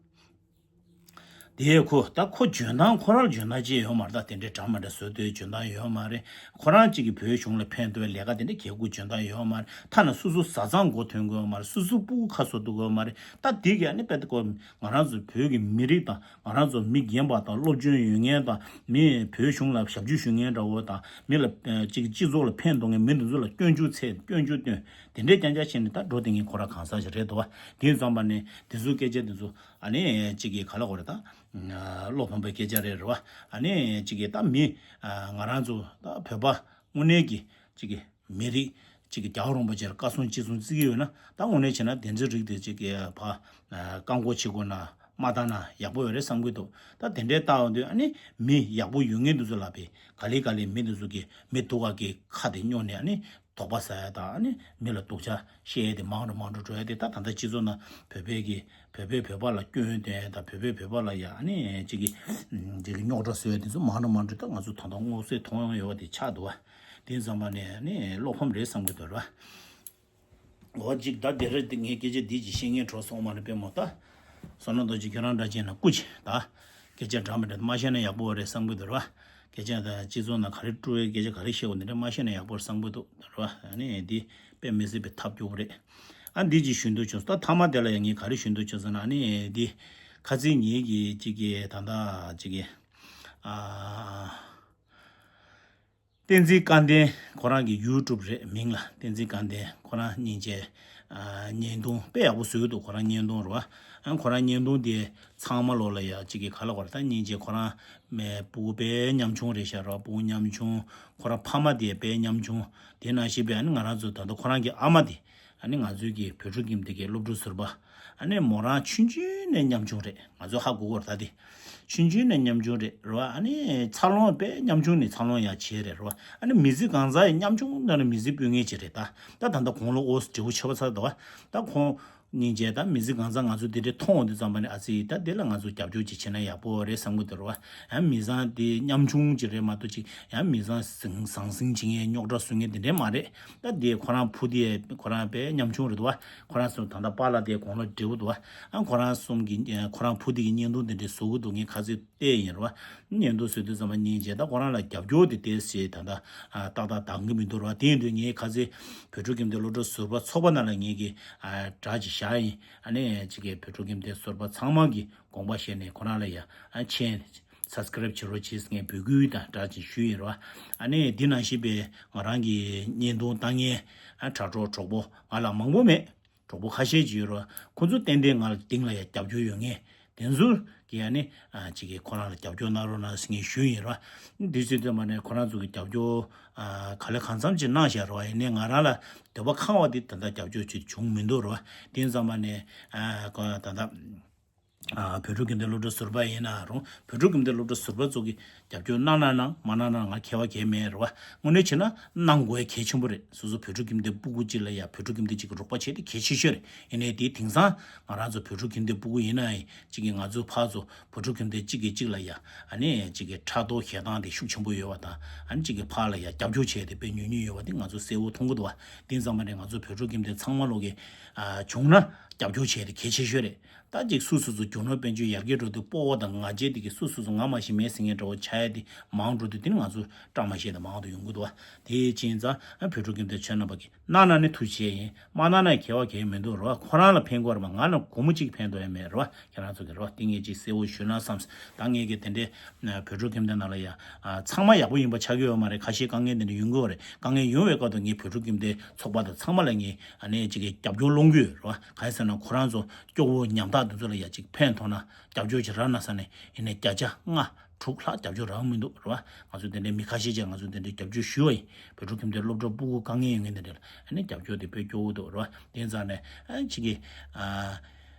དེ་ཁོ་ད་ཁོ་འཇོན་ཐང་ཁོ་རང་ལ་འཇོན་ཐང་ཅི་ཡོད་མ་རེད། ད་དེ་འདྲའི་འདྲ་མ་འདྲ་བཟོ་འདོད་འཇོན་ཐང་ཡོད་མ་རེད། ཁོ་རང་གཅིག་གིས་བོད་གཞུང་ལ་ཕན་ཐོགས་ལས་ཀ་དེ་འདྲ་གལ་དགོས་འཇོན་ཐང་ཡོད་མ་རེད། ཐ་ན་སོ་སོ་བཟའ་ཚང་མགོ་ཐོན་གི་ཡོད་མ་རེད། སོ་སོ་སྤུ་གུ་ཁ་གསོ་ཐུབ་གི་ཡོད་མ་རེད། ད་དེ་གས་ཨ་ནི་དཔེ་ད་ཁོ་ང་རང་ཚོ་བོད་ཀྱི་མི་རིགས་དང་ང་རང་ཚོ་མི་རྒན་པ་དང་སློབ་སྦྱོང་ཡོད་མཁན་དང་མི་བོད་གཞུང་ལ་ཞབས་ཞུ་ཞུ་མཁན་འདྲ་བོ་དང་མི་ལ་ཨ་གཅིག་སྤྱི་ཚོགས་ལ་ཕན་ཐོགས་མཁན་མི་འདི་ཚོ་ལ་སྐྱོན་བརྗོད་ཚད་སྐྱོན་བརྗོད་བཏོན་དེ་འདྲའི་རྐྱང་རྐྱང་བྱས་ནས་ད་འགྲོ་དེ་ངས་ཁོ་རང་གང་ཟག་ཞིག་རེད་འདུག་བ། དེ་ཙམ་པ་ནས་དེ་ཚོའི་སྐད་ཆ་དེ་ཚོ་ཨ་ནི་གཅིག་གིས་ག་ལ་གོ་རེད་ད། བློ་ཕམ་པའི་སྐད་ཆ་རེད་རེད་བ། ཨ་ནི་གཅིག་གིས་ད་མི་ང་རང་ཚོ་ད་བོད་པ་དངོས་གནས་ཀྱི་གཅིག་གིས་མི་རིགས་གཅིག་གིས་རྒྱལ་བ་རིན་པོ་ཆེར་བཀའ་གསུང་ཅི་གསུང་བརྩི་གི་ཡོད་ན་ད་དངོས་གནས་བྱས་ན་དེ་ཚོའི་རིགས་དེ་གཅིག་གིས་ཕ་བཀག་འགོག་བྱེད་དགོས་ན་མ་བཏང་ན་ཡག་པོ་ཡོད་རེད་བསམ་གི་འདུག་ད་དེ་འདྲའི་ལྟ་བ་འདུག་ཨ་ནི་མི་ཡག་པོ་ཡོད་མཁན་དེ་ཚོ་ལ་བས་ག་ལེ་ག་ལེ་མི་དེ་ཚོ་གིས་མི་སྡུག་ག་གི་ཁ་དེ་སྨྱོ་ནས་ཨ་ནི། དོགས་པ་ཟ་ཡ་དང་ཨ་ནི་མི་ལ་སྡུག་ཅག་བཤད་ཡ་དེ་མང་རུ་མང་རུ་འགྲོ་ཡ་དེ་ད་ད་ལྟ་སྤྱི་ཚོགས་ནང་བོད་པའི་གི་བོད་པས་བོད་པ་ལ་སྐྱོན་འདོན་ཡ་དང་བོད་པས་བོད་པ་ལ་ཡ་ཨ་ནི་གཅིག་གི་གཅིག་གི་རྙོག་དྲ་བཟོ་ཡ་དེ་ཚོ་མང་རུ་མང་རུ་ད་ང་ཚོ་ད་ལྟ་མངོན་གསལ་མཐོང་ཡོང་ཡོད་པ་དེ་ཆགས་འདུག་བ། དེ་ཙམ་པ་ནས་ཨ་ནི་བློ་ཕམ་རེད་བསམ་གི་འདུག་ར། འོ་གཅིག་ད་དེ་རེད་དེ་ངས་སྐད་ཆ་འདི་གཅིག་བཤད་མཁན་གྲོགས་སོང་མ་རེད་པས་མོ་ད། བསོད་ནམས་རྡོ་རྗེ་ཁྱོད་རང་འདྲ་བྱས་ན་སྐུ་མཁྱེན་ད། སྐད་ཆ་འདྲ་མི་འདྲ་མ་བཤད་ན་ཡག་པོ་རེད་བསམ་གི་འདུག་ར། སྐད་ཆ་ད་སྤྱི་ཚོགས་ནང་ག་རེ་སྤྲོ་བའི་སྐད་ཆ་ག་རེ་བཤད་དགོས་འདི་འདྲ་མ་བཤད་ན་ཡག་པོ་རེད་བསམ་གི་འདུག་ར། ཨ་ནི་འདི་དཔེ་མི་སྲིད་པའི་ཐབས་སྐྱོ་པོ་རེད། ཨ་འདི་ཅིག་ཞུ་འདོད་བྱུང་སོང་། ད་མཐའ་མ་དེ་ལ་ཡང་ངས་ག་རེ་ཞུ་འདོད་བྱུང་སོང་ན་ཨ་ནི་འདི་ཁ་ཚིག་ངེད་ཀྱི་གཅིག་གི་ད་ལྟ་གཅིག་གི་ཨ། བསྟན་འཛིན་སྐལ་ལྡན་ཁོ་རང་གི་ཡུ་ཊུབ་རེད་མིང་ལ་བསྟན་འཛིན་སྐལ་ལྡན་ཁོ་རང་སྙིང་རྗེ། ཨ་བརྙན་ཐུང་དཔེ་ཡག་པོ་བཟོས་འདུག་ཁོ་རང་བརྙན་ཐུང་རེད་བ། ཨ་ཁོ་རང་བརྙན་ཐུང་དེ་ཚང་མ་ལོ་ལ་ཡ་གཅིག་གི་ག་ལ་གོ་རེད་ད་སྙིང་རྗེ་ཁོ་རང་མའི་སྤུ་གུ་དཔེ་ཉམ་ཆུང་རེད་ཤག་རེད་བ། སྤུ་གུ་ཉམ་ཆུང་ཁོ་རང་ཕ་མ་དེ་དཔེ་ཉམ་ཆུང་དེ་ནང་བཞིན་པའི་ཨ་ནི་ང་རང་ཚོ་ད་ལྟ་ཁོ་རང་གི་ཨ་མ་དེ། ཨ་ནི་ང་ཚོའི་གི་བོད་ཕྲུག་ཁྱིམ་སྡེ་གི་སློབ་ཕྲུག་ཟུར་པ། ཨ་ནི་མོ་རང་ཆུང་ཆུང་ནས་ཉམ་ཆུང་རེད། ང་ཚོ་ཧ་གོ་གོ་རེད་ད་དེ། ཆུང་ཆུང་ནས་ཉམ་ཆུང་རེད་རེད་བ། ཨ་ནི་འཚར་ལོངས་དཔེ་ཉམ་ཆུང་ནས་འཚར་ལོངས་ཡག་བྱས་རེད་རེད་བ། ཨ་ནི་མི་ཚེ་གང་ཚར་ཡང་ཉམ་ཆུང་ནང་ནས་མི་ཚེ་སྤོས་ངེས་ཅིག་རེད་ད། ད་ད་ལྟ་དགུང་ལོ་ཨོ་སི་འབྲས་བུ་ཆེ་བ་ཚར་འདུག་བ། ད་ཁོང་སྙིང་རྗེ་ད་མི་ཚེ་གང་ཚར་ང་ཚོ་འདི་འདྲའི་མཐོང་འོང་དུས་ཙམ་པ་ནས་ཨ་ཙི་ད་དེ་ལ་ང་ཚོ་རྒྱབ་སྐྱོར་ཅིག་བྱས་ན་ཡག་པོ་རེད་བསམ་གི་འདུག་རེད་བ། ཡང་མི་ཚང་དེ་ཉམ་ཆུང་ཅིག་རེད་མ་གཏོགས་ཅིག་ཡང་མི་ཚང་ཟང་ཟང་ཟིང་བྱེད་མཁན་རྙོག་དྲ་བཟོ་མཁན་དེ་འདྲས་མ་རེད། ད་དེ་ཁོ་རང་བུ་དེ་ཁོ་རང་དཔེ་ཉམ་ཆུང་རེད་འདུག་བ། ཁོ་རང་ཚོ་ད་ལྟ་པཱ་ལགས་དེ་དགུང་ལོ་བགྲེས་པོ་འདུག་བ། ཨ་ཁོ་རང་གསུམ་གྱི་ཁོ་རང་བུ་དེ་གི་བརྙན་ཐུང་དེ་འདྲས་བཟོ་གི་འདུག་ངས་ཁ་ཚིག་བལྟས་ཡིན་རེད་བ། བརྙན་ཐུང་བཟོ་དུས་ཙམ་པ་སྙིང་རྗེ་ད་ཁོ་རང་ལ་རྒྱབ་སྐྱོར་དེ་ཏོག་ཙམ་ད་ལྟ་ཏག་ཏག་འདང་གི་མི་འདུག་རེད་བ། དེ་ཡིན་དུས་ངས་ཁ་ཚིག་བོད་ཕྲུག་ཁྱིམ་སྡེ་སློབ་གྲྭ་ཟུར་པ་ཚོགས་པ་ནང་ལ་ངས་ཀྱི་སྒྲ་ཅིག་བཞག་ཡིན། ཨ་ནི་ཅིག་གི་བོད་ཕྲུག་ཁྱིམ་སྡེ་ཟུར་པ་ཚང་མ་གི་དགོངས་པ་བཞེས་ནས་ཁོ་རང་ལ་ཡ་ཨ་མཆན་སབ་སི་ཀ་རེབ་བྱེད་རོགས་བྱེད་ངས་འབོད་སྐུལ་དང་སྦྲགས་ཅིག་ཞུས་ཡིན་རོ། ཨ་ནི་འདི་ནང་བཞིན་པའི་ང་རང་གི་བརྙན་ཐུང་ལྟ་མཁན་ཨ་དྲ་གྲོགས་གྲོགས་པོ་ང་ལ་མང་པོ་མེད། གྲོགས་པོ་ཁ་ཤས་ཅིག་ཡོད་རོ། ཁོ་ཚོ་ཏན་ཏན་ང་ལ་སྟེང་ལ་ཡ་རྒྱབ་སྐྱོར་ཡོད་ངེས། དེ་ཚོ་གི་ཨ་ནི་ཨ་ཅིག་གི་ཁོ་རང་ལ་རྒྱབ་སྐྱོར་གནང་རོགས་གནང་ཟེར་ངས་ཞུས་ཡིན་རོ། འདི་ཚོའི་དོན་མ་ནས་ཁོ་རང་ཚོ་གི་རྒྱབ་སྐྱོར་ཨ་ག་ལེ་གང་འཚམ་ཅིག་གནང་བཞག་རོ། ཡིན་ནའི་ང་རང་ལ་འདོད་པ་ཁེངས་པ་འདི་ད་ལྟ་རྒྱབ་སྐྱོར་ཅིག་བྱུང་མི་འདུག་རོ། དེ་ཙམ་པ་ནས་ཨ་ཁོ་ད་ལྟ། ཨ་བོད་ཕྲུག་ཁྱིམ་སྡེ་སློབ་གྲྭ་ཟུར་པ་ཡིན་ན་རུང་བོད་ཕྲུག་ཁྱིམ་སྡེ་སློབ་གྲྭ་ཟུར་པ་ཚོ་གི་རྒྱབ་སྐྱོར་གནང་ན་གནང་མ་གནང་ན་ང་ཁྱད་པར་གང་ཡང་མེད་རེད་བ། དངོས་གནས་བྱས་ན་གནང་དགོས་གལ་ཆེན་པོ་རེད། སོ་སོ་བོད་ཕྲུག་ཁྱིམ་སྡེ་སྤུ་གུ་གཅིག་ལ་ཡ་བོད་ཕྲུག་ཁྱིམ་སྡེ་གཅིག་གི་རོགས་པ་བྱས་ཏེ་གལ་ཆེ་ཤོས་རེད། ཡིན་ནའི་དེ་དེང་སང་ང་རང་ཚོ་བོད་ཕྲུག་ཁྱིམ་སྡེ་སྤུ་གུ་ཡིན་ན་ཡང་གཅིག་གི་ང་ཚོའི་ཕར་ཚོ་བོད་ཕྲུག་ཁྱིམ་སྡེ་གཅིག་གིས་གཅིག་ལ་ཡ་ཨ་ནི་གཅིག་གི་ཕྲག་དོག་ཞེ་སྡང་དེ་ཤུགས་ཆེན་པོ་ཡོད་པ་དང་ཨ་ནི་གཅིག་གི་ཕར་ལ་ཡ་རྒྱབ་སྐྱོར་བྱས་ཏེ་དཔེ་ཉུང་ཉུང་ཡོད་པ་དེ་ང་ཚོ་གསལ་བོ་མཐོང་གི་འདུག་བ། དེ་ཙམ་མ་རེད། ང་ཚོ་བོད་ཕྲུག་ཁྱིམ་སྡེ་ཚང་མ་ལོག་གི་ཨ་བྱུང་ན་རྒྱབ་སྐྱོར་བྱས་ཏེ་གལ་ཆེ་ཤོས་རེད། ད་ཅིག་སུ་སུ་ཚོ་རྒྱུ་ནོར་དཔལ་འབྱོར་ཡར་རྒྱས་འགྲོ་དུས་སྤོ་བོ་དང་ང་རྒྱལ་དེ་གི་སུ་སུ་ཚོ་ང་མ་ཤི་མེད་ཟེར་མཁན་འདྲ་བོ་ཆགས་ཡ་དེ་མང་འགྲོ་དུས་དེ་ནི་ང་ཚོ་བཀྲ་མ་ཤིས་དང་མང་དུ་ཡོང་གི་འདུག་བ། དེ་ཡིན་ཙང་ཨ་བོད་ཕྲུག་ཁྱིམ་སྡེ་ཁྱེད་རྣམ་པ་གི་གནང་ན་ནི་ཐུགས་རྗེ་ཆེ་ཡིན། མ་གནང་ན་ཁྱད་པར་གང་ཡང་མི་འདུག་རེད་བ། ཁོ་རང་ལ་ཕན་གྱི་ཡོད་རེད་བ། ང་ལ་སྒོར་མོ་གཅིག་ཕན་ཐོགས་ཡ་མེད་རེད་བ། ཁྱེད་རང་ཚོ་གི་རེད་བ། དེ་ངས་ཅིག་གསལ་བོ་ཞུས་ན་བསམས། ད་ངས་གི་དེ་འདྲའི་ཨ་བོད་ཕྲུག་ཁྱིམ་སྡེ་ནང་ལ་ཡ་ཨ་ཚང་མ་ཡག་པོ་ཡིན་པ་ཆགས་ཀྱི་ཡོད་མ་རེད། ཁ་ཤས་དཀའ་ངལ་དེ་འདྲ་ཡོང་གི་ཡོད་རེད། དཀའ་ངལ་ཡོང་བའི་སྐབས་དུ་ངས་བོད་ཕྲུག་ཁྱིམ་སྡེ་ཚོགས་པ་དང་ཚང་མ་ལ་ངས་ཨ་ནི་ཅིག་གི་རྒྱབ་སྐྱོར་སློང་གི་ཡོད་རེད་བ། གང་ཡིན་ཟེར་ན་ཁོ་རང་ཚོ་སྐྱོ་བོ་ཉམ་ཐག་དེ་ཚོ་ལ་ཡ་ཅིག་ཕན་ཐོགས་ན་རྒྱབ་སྐྱོར་ཅིག་རག་ན་བསམས་ནས་ཡིན་ནའི་བརྒྱ་ཆ་ལྔ་དྲུག་ལྷག་རྒྱབ་སྐྱོར་རག་མི་འདུག་རེད་བ། ང་ཚོ་དེ་འདྲའི་མི་ཁ་ཤས་ཅིག་ང་ཚོ་དེ་འདྲའི་རྒྱབ་སྐྱོར་ཞུ་བ་ཡིན། བོད་ཕྲུག་ཁྱིམ་སྡེ་སློབ་གྲྭ་སྤུ་གུ་དཀའ་ངལ་ཡོད་མཁན་དེ་འདྲ་ལ་ཨ་ནི་རྒྱབ་སྐྱོར་དེ་དཔེ་སྐྱོ་བོ་འདུག་རེད་བ། དེ་ཙང་ནས་ཨ་ཅིག་གི་ཨ་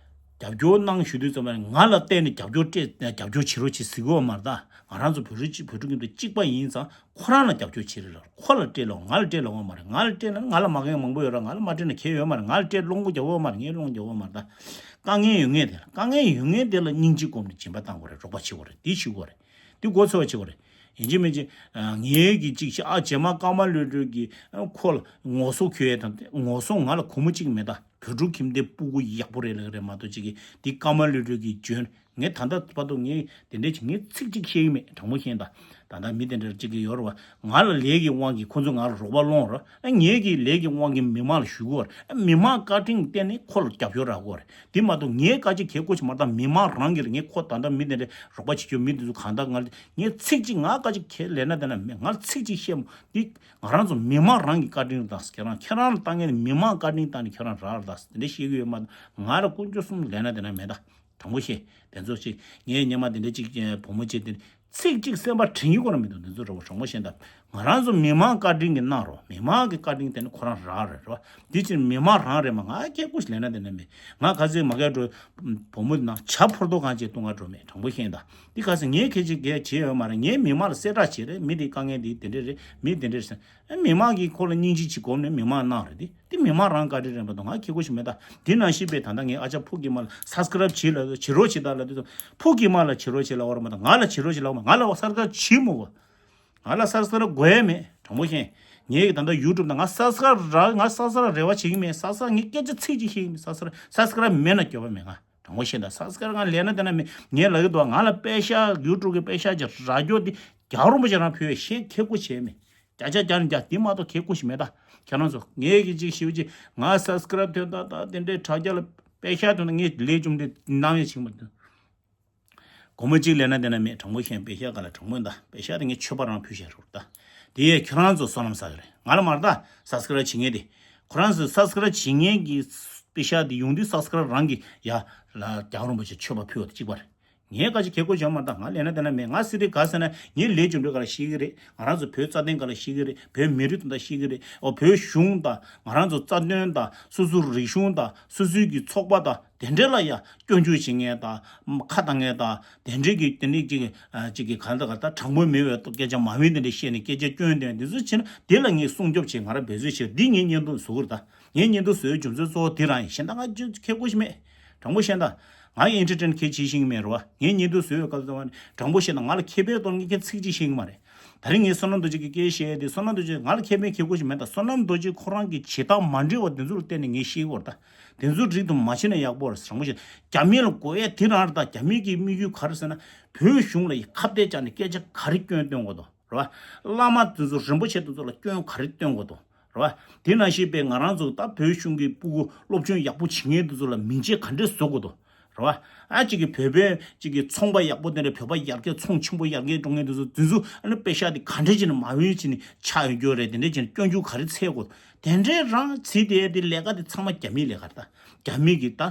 རྒྱབ་སྐྱོར་གནང་ཞུ་དུས་ཙམ་པ་ང་ལ་བལྟས་ནས་རྒྱབ་སྐྱོར་སྤྲད་རྒྱབ་སྐྱོར་བྱེད་རོགས་བྱེད་ཟེར་གི་ཡོད་མ་རེད། ད་ང་རང་ཚོ་བོད་རིགས་གཅིག་བོད་ཕྲུག་ཁྱིམ་སྡེ་གཅིག་པ་ཡིན་ཙང་ཁོ་རང་ལ་རྒྱབ་སྐྱོར་བྱེད་རེད་ལ་ཁོ་ལ་སྤྲད་ལོ། ང་ལ་སྤྲད་ལོ་ཡོད་མ་རེད། ང་ལ་སྤྲད་ན་ང་ལ་མ་མཁན་མང་པོ་ཡོད་ར། ང་ལ་མ་སྤྲད་ན་ཁྱད་ཡོད་མ་རེད། ང་ལ་སྤྲད་སློང་གོ་རྒྱག་ཡོད་མ་རེད། ངས་སློང་རྒྱག་ཡོད་མ་རེད། ད་དཀའ་ངལ་ཡོད་མཁན་དེ་ལ་དཀའ་ངལ་ཡོད་མཁན་དེ་ལ་སྙིང་རྗེ་སྒོམ་ནས་སྦྱིན་པ་བཏང་དགོས་རེད། རོགས་པ་བྱེད་དགོས་རེད། དེ་ཞུ་དགོས་རེད། དེ་གོ་ཚོད་བྱེད་དགོས་རེད། ཡིན་གཅིག་མིན་གཅིག་ངས་གི་གཅིག་ཤ་ཨ་རྗེས་མ་ཀརྨ་བློ་གྲོས་ཀྱི་ཁོ་ལ་ངོ་སོ་ཁྱོད་ཡས་དང་ངོ་སོ་ང་ལ་སྒོར་མོ་གཅིག་མེད་ད། བོད་ཕྲུག་ཁྱིམ་སྡེ་སྤུ་གུ་ཡག་པོ་རེད་ལབ་རེད་མ་གཏོགས་ཅིག་གིས་འདི་ཀརྨ་བློ་གྲོས་ཀྱིས་བྱོན། ངས་ད་ལྟ་བར་དུ་ངས་དེ་འདྲས་ཅིག་ངས་ཚིག་གཅིག་བཤད་ཀྱི་མེད། དྲང་པོ་བཤད་ད། ད་ལྟ་མི་དེ་འདྲ་ཅིག་གིས་ཡོད་རེད་བ། ང་ལ་ལས་ཀྱི་དབང་གིས་ཁོ་ཚོ་ང་ལ་རོགས་པ་སློང་ར། ཨ་ངས་ཀྱི་ལས་ཀྱི་དབང་གིས་མི་མང་ལ་ཞུ་གི་ཡོད་རེད། ཨ་མི་མང་བཀའ་དྲིན་བརྟེན་ནས་ཁོ་ལ་རྒྱབ་སྐྱོར་རག་གི་ཡོད་རེད། དེ་མ་གཏོགས་ངའི་བཀའ་ཅིག་གལ་དགོས་ཅིག་མ་རེད། ད་མི་མང་རང་གིས་རེད། ངས་ཁོ་ད་ལྟ་མི་དེ་འདྲས་རོགས་པ་བྱེད་རྒྱུ་མི་དེ་ཚོ་གང་ལྟར་ང་ངས་ཚིག་གཅིག་ང་བཀའ་ཅིག་ཁས་ལེན་ན་དེ་ན་མེད། ང་ཚིག་གཅིག་བཤད་མོ་འདི། ང་རང་ཚོ་མི་མང་རང་གི་བཀའ་དྲིན་དང་ཁྱེད་རང་ཁྱེད་རང་ལ་བཏང་མཁན་ནི་མི་མང་བཀའ་དྲིན་བཏང་ནས་ཁྱེད་རང་རག་ལ་དེ་འདྲ་བཤད་ཀྱི་ཡོད་མ་གཏོགས་ང་ལ་དཀོན་མཆོག་གསུམ་ལས་ན་དེ་ན་མེད་ད། དྲང་པོ་བཤད། དེ་ཚོ་ཅིག་ངས་སྔོན་མ་དེ་འདྲ་ཅིག་བུ་མོ་བྱས་དེ་ཚིག་གཅིག་སེམས་པ་དྲན་གྱི་ཁོ་ན་མི་འདུག་དེ་ཚོ་རོ་དྲང་པོ་བཤད་ད། ང་རང་ཚོ་མི་མང་བཀའ་དྲིན་གྱི་གནང་རོགས། མི་མང་གི་བཀའ་དྲིན་དེ་ནི་ཁོ་རང་རག་རེད་རོ། འདི་ཕྱིར་མི་མང་རང་རེད་མ། ང་སྐད་ཀོ་ཞིག་ལས་ན་དེ་ན་མེད། ང་ག་ཚོད་མ་སྐད་འགྲོ། བུ་མོ་ནང་བྱ་ཕོར་ཏོ་གང་བྱས་བཏུང་ག་འགྲོ་མེད། དྲང་པོ་བཤད་ད། འདི་ག་ཚོད་ངས་ཁྱེད་ཅིག་གས་བྱས་ཡོད་མ་རེད། ངས་མི་མང་ལ་གསལ་བསྒྲགས་བྱས་རེད། མི་འདི་དཀའ་ངལ་འདི་དེ་འདྲས་རེད། མི་དེ་འདྲས་རེད། ཨ་མི་མང་གིས་ཁོ་ལ་སྙིང་རྗེ་ཅིག་སྒོམ་ནས་མི་མང་གནང་རེད། དེ་དེ་མི་མང་རང་བཀའ་དྲིན་རེད་མ་གཏོགས་ང་ཁྱེད་ཀོ་ཞིག་མེད་ད། དེ་ནང་བཞིན་པའི་ད་ལྟ་ངའི་ཨ་ཅག་ཕུག་གི་མ་ལ་སབ་སི་ཀ་རབ་བྱེད་ལ་བྱེད་རོགས་བྱེད་ད་ལ་དེ་ཚོ་ཕུག་གི་མ་ལ་བྱེད་རོགས་བྱེད་ལ་བར་མ་ད་ང་ལ་བྱེད་རོགས་བྱེད་ལ་བར་མ་ང་ལ་སབ་སི་ཀ་རབ་བྱེད་མོ་གོ། ང་ལ་སབ་སི་ཀ་རབ་དགོས་ཡ་མེད། དྲང་པོ་བཤད། ངའི་གི་ད་ལྟ་ཡུ་ཊུབ་ནང་ང་སབ་སི་ཀ་རབ་རག་ང་སབ་སི་ཀ་རབ་རེ་བ་བྱེད་ཀྱི་མེད། སབ་སི་ཀ་རབ་ངས་སྐད་ཆ་ཚིག་གཅིག་བཤད་ཀྱི་མེད། སབ་སི་ཀ་རབ་སབ་སི་ཀ་རབ་མེད་ན་སྐྱོ་བ་མེད་ང་། དྲང་པོ་བཤད་ད། སབ་སི་ཀ་རབ་ང་ལས་ན་དེ་ན་མེད། ངས་ལབ་གི་འདུག་ང་ལ་པེ་ཤག་ཡུ་ཊུབ་གི་པེ་ཤག་ཅིག་རག་རྒྱུ་དེ་རྒྱལ་བ་རིན་པོ་ཆེ་རང་ཕུལ་བའི་ཤེས་ཁེ་ཀོ་བྱས་མེད། བརྒྱ་ཆ་བརྒྱ་ནས་བརྒྱ་དེ་མ་གཏོགས་ཁེ་ཀོ་ཞིག་མེད་ད། ཁྱེད་རང་ཚོ་ངས་གི་ཅིག་ཞིབ་ཅིག་ང་སབ་སི་ཀ་རབ་ཐོན་ད་ད་དེ་འདྲའི་དྲ་རྒྱ་ལ་པེ་ཤག་ཐོན་ད་ངས་ལས་བཅུམ་དེ་གནང་ཡ་ཞིག་མ་འདུག་སྒོར་མོ་གཅིག་ལས་ན་དེ་ན་མེད། དྲང་པོ་བཤད་པེ་ཤག་ག་ལ་དྲང་པོ་ད་པེ་ཤག་དེ་ངས་མཆོད་པ་རང་ཕུལ་བཞག་རུག་ད། དེ་ཡས་ཁྱེད་རང་ཚོ་བསོད་ནམས་བསགས་ཀྱི་རེད། ང་ལ་མ་རེད་ད། སབ་སི་ཀ་རབ་བྱེད་མཁན་དེ། ཁོ་རང་ཚོ་སབ་སི་ཀ་རབ་བྱེད་མཁན་གྱི་པེ་ཤག་དེ་ཡོང་དུས་སབ་སི་ཀ་རབ་རང་གི་ཡ་ལ་རྒྱལ་བ་རིན་པོ་ཆེ་མཆོད་པ་ཕུལ་བ་དེ་གཅིག་པ་རེད། ངས་ག་ཅི་ཁེ་ཀོ་བྱ་མ་ད། ང་ལས་ན་དེ་ན་མེད། ང་སི་རི་ག་ཟེར་ན་ངས་ལས་བཅུམ་འགྲོ་ག་ལ་ཤེས་ཀྱི་རེད། ང་རང་ཚོ་བོད་རྩ་དོན་ག་ལ་ཤེས་ཀྱི་རེད། བོད་མི་རིགས་དོན་དག་ཤེས་ཀྱི་རེད། ཨོ་བོད་གཞུང་དང་ང་རང་ཚོ་རྩ་དོན་དང་སོ་སོའི་རིག་གཞུང་དང་སོ་སོའི་གི་ཚོགས་པ་དང་དེ་འདྲ་ལ་ཡ་སྐྱོན་བརྗོད་བྱེད་མཁན་དང་ཁ་བཏང་མཁན་དང་དེ་འདྲའི་གི་དེ་འདྲའི་ཅིག་ཅིག་གི་ག་ད་ག་ད་དྲང་པོ་མེད་པའི་སྐད་ཆ་མ་འོས་དེ་འདྲ་བཤད་ནས་སྐད་ཆ་སྐྱོན་དེ་འདི་ཚོ་བྱེད་ན་དེ་ལ་ངས་སྲུང་སྐྱོབ་བྱེད། ང་རང་འབད་རྩོལ་བྱེད། འདི་ངས་བརྙན་ཐུང་བཟོ་གི་རེད་ད། ངས་བརྙན་ཐུང་བཟོ་བའི་རྒྱུ་མཚན་གཙོ་བོ་དེ་རང་ཡིན། གཞན་དག་ང་ཁྱེད་ཀོ་ཞིག་མེད། དྲང་པོ་བཤད་ད། ང་ཨེན་ཊར་ཊེན་ཁྱེད་བྱེད་ཤེས་ཀྱི་མེད་རེད་བ། ངས་བརྙན་ཐུང་བཟོ་བའི་སྐབས་སུ་དྲང་པོ་བཤད་ན་ང་ལ་ཁེ་ཕན་གཏོང་མཁན་ཁྱེད་ཚིག་གཅིག་ཤེས་ཀྱི་མ་རེད། ད་རིང་ངས་བསོད་ནམས་རྡོ་རྗེ་གི་སྐད་བཤད་དེ་བསོད་ནམས་རྡོ་རྗེ་ང་ལ་ཁེ་ཕན་ཁྱེད་ཀོ་ཞིག་མེད་ད། བསོད་ནམས་རྡོ་རྗེ་ཁོ་རང་གི་བྱེད་སྟངས་མ་འདྲེས་པ་དེ་ཚོ་ལ་བརྟེན་ནས་ངས་ཤེས་ཀྱི་ཡོད་རེད་ད། དེ་ཚོ་རིགས་དུ་མ་ཕྱིན་ན་ཡག་པོ་རེད། དྲང་པོ་བཤད། རྒྱ་མི་ལ་དགོས་ཡ་དེ་རང་རེད་ད། རྒྱ་མི་གི་དམིགས་ཡུལ་ག་རེ་ཟེར་ན་བོད་གཞུང་ལ་ཡི་ཁ་གཏད་བཅག་ནས་སྐད་ཆ་ག་རེ་སྐྱོན་སྟོན་དགོས་དོ། རེད་བ། བླ་མ་དེ་ཚོ་རིན་པོ་ཆེ་དེ་ཚོ་ལ་སྐྱོན་ག་རེ་སྟོན་དགོས་དོ། རེད་བ། དེ་ནང་བཞིན་པའི་ང་རང་ཚོ་ད་བོད་གཞུང་གི་སྤུ་གུ་སློབ་སྦྱོང་ཡག་པོ་བྱེད་མཁན་དེ་ཚོ་ལ་མིང་ཆད་ག་འདྲས་བཟོ་དགོས་དོ། རེད་བ། ཨ་གཅིག་གི་བོད་པའི་གཅིག་གི་ཚོང་པ་ཡག་པོ་དེ་འདྲ་བོད་པ་ཡར་རྒྱས་ཚོང་ཆེན་པོ་ཡར་རྒྱས་འགྲོ་མཁན་དེ་ཚོ་དེ་ཚོ་ཨ་ནི་པེ་ཤག་དེ་ག་འདྲས་བྱས་ནས་མ་འོས་བྱས་ནས་ཆགས་ཡོད་རྒྱུ་རེད། དེ་འདྲས་བྱས་ནས་སྐྱོན་རྒྱུ་ག་རེ་འཚོལ་དགོས། དེ་འདྲས་རང་བྱས་ཏེ་དེ་ལས་ཀ་དེ་ཚང་མ་རྒྱ་མིའི་ལས་ཀ་རེད་ད། རྒྱ་མི་གི་ད་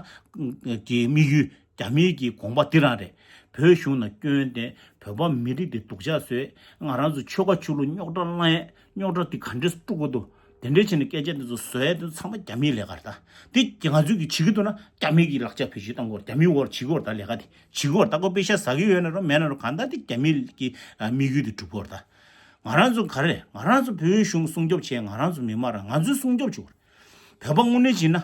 གི་དམིགས་ཡུལ། རྒྱ་མིའི་གི་དགོངས་པ་འདི་རང་རེད། བོད་གཞུང་ནང་སྐྱོན་བསྟན། བོད་པ་མི་རིགས་འདི་སྡུག་ཅག་བཟོས། ང་རང་ཚོ་ཆོལ་ཁ་ཆོས་ལུགས་རྙོག་དྲ་བསླངས་ཡས། རྙོག་དྲ་འདི་ག་འདྲས་དཀྲུག་དགོས་འདུག་དེ་འདྲས་བྱས་ནས་སྐད་ཆ་འདི་ཚོ་བཟོ་ཡས་འདི་ཚོ་ཚང་མ་རྒྱ་མིའི་ལས་ཀ་རེད་ད། འདི་ང་ཚོས་གི་བྱེད་ཀྱི་འདུག་ན་རྒྱ་མི་གི་ལག་ཆ་བེད་སྤྱོད་གཏང་དགོས་རེད། རྒྱ་མི་འོག་ལ་བྱེད་དགོས་རེད་ད། ལས་ཀ་འདི་བྱེད་དགོས་རེད་ད། ཁོ་པེ་ཤ་ཟ་གི་ཡོད་ན་རོ་མེད་ན་རོ་གང་ལྟར་འདི་རྒྱ་མི་གི་དམིགས་ཡུལ་འདི་འགྲུབ་དགོས་རེད་ད། ང་རང་ཚོ་ག་རེ་ང་རང་ཚོ་བོད་གཞུང་སྲུང་སྐྱོབ་བྱས། ང་རང་ཚོ་མི་མང་རང་ང་ཚོས་སྲུང་སྐྱོབ་བྱེད་དགོས་རེད། བོད་པ་དངོས་གནས་བྱས་ན་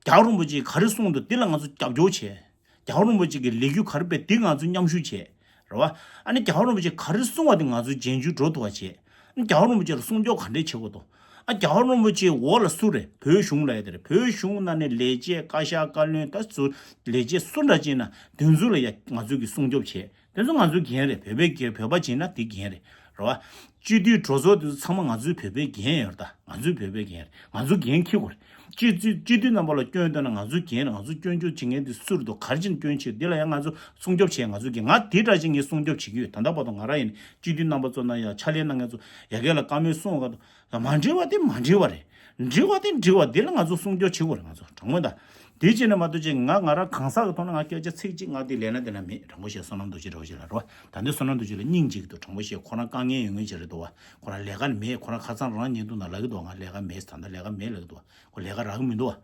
རྒྱལ་བ་རིན་པོ་ཆེས་ག་རེ་གསུངས་འདུག་འདི་ལ་ང་ཚོ་རྒྱབ་སྐྱོར་བྱས། རྒྱལ་བ་རིན་པོ་ཆེ་གི་ལས་འགུལ་ག་རེ་སྤེལ་འདི་ང་ཚོ་མཉམ་ཞུགས་བྱས། རེད་བ། ཨ་ནི་རྒྱལ་བ་རིན་པོ་ཆེས་ག་རེ་གསུངས་པ་འདི་ང་ཚོ་རྗེས་འཇུག་འགྲོ་ཐུབ་པ་བྱས། ཨ་ནི་རྒྱལ་བ་རིན་པོ་ཆེ་ལ་སྲུང་སྐྱོབ་ག་འདྲས་བྱེད་དགོས་འདུག་ཨ་རྒྱལ་བ་རིན་པོ་ཆེའི་འོག་ལ་སུ་རེད། བོད་གཞུང་ལ་ཡ་དེ་རེད། བོད་གཞུང་ནང་ནས་ལས་བྱེད་བཀའ་ཤག་བཀའ་བློན་ད་ཚོ་ལས་བྱེད་སུ་འདྲ་ཅིག་ན་དེ་ཚོ་ལ་ཡ་ང་ཚོ་གི་སྲུང་སྐྱོབ་བྱས། དེ་ཚོ་ང་ཚོའི་འགན་རེད། བོད་པའི་འགན། བོད་པ་བྱས་ན་དེ་འགན་རེད། རེད་བ། སྤྱི་འཐུས་གྲོས་ཚོགས་དེ་ཚོ་ཚང་མ་ང་ཚོའི་བོད་པའི་འགན་ཡོད་རེད་ད། ང་ཚོའི་བོད་པའི་འགན་རེད། ང་ཚོ་འགན་འཁྱེར་དགོས་རེད། སྤྱི་སྤྱི་སྤྱི་འཐུས་རྣམ་པ་ལ་སྐྱོན་བཏོན་ན་ང་ཚོའི་འགན་རེད། ང་ཚོ་སྐྱོན་བརྗོད་བྱེད་མཁན་དེ་སུ་རེད་འདུག་ག་རེ་བྱས་ནས་སྐྱོན་བྱེད་འདི་ལ་ཡང་ང་ཚོ་སྲུང་སྐྱོབ་བྱེད། ང་ཚོའི་འགན། ང་དེ་འདྲ་ཞིག་ངས་སྲུང་སྐྱོབ་བྱེད་ཀྱི་ཡོད། ད་ལྟ་བར་དུ་ང་རང་ཡིན་ནས་སྤྱི་འཐུས་རྣམ་པ་ཚོ་ན་ཡང་ཕྱག་ལས་གནང་མཁན་ཚོ་ཡ་གི་ལ་བཀའ་མོལ་གསུངས་ག་དུ། མ་འགྲིག་པ་དེ་མ་འགྲིག་པ་རེད། འགྲིག་པ་དེ་འགྲིག་པ་འདི་ལ་ང་ཚོ་སྲུང་སྐྱོབ་བྱེད་དགོས་རེད། ང་ཚོ་དྲང་མོ་ད། དེ་བྱས་ནས་མ་གཏོགས་ཅིག་ང་ང་རང་གང་ཟག་གི་ཐོག་ནས་ང་སྐད་ཆ་ཚིག་གཅིག་ང་དེ་ལས་ན་དེ་ན་མེད། དྲང་པོ་བཤད། བསོད་ནམས་རྡོ་རྗེ་རེད་བ། ད་འདི་བསོད་ནམས་རྡོ་རྗེ་ལ་སྙིང་རྗེ་གི་འདུག་དྲང་པོ་བཤད། ཁོ་རང་དཀའ་ངལ་ཡོད་མཁན་ཅིག་རེད་འདུག་བ། ཁོ་རང་ལས་ཀ་མེད། ཁོ་རང་ཁ་སང་རང་ཉིན་དུ་ན་ལབ་གི་འདུག་ང་ལས་ཀ་མེད་ལབ་གི་འདུག་ཁོ་ལས་ཀ་རག་གི་མི་འདུག་བ།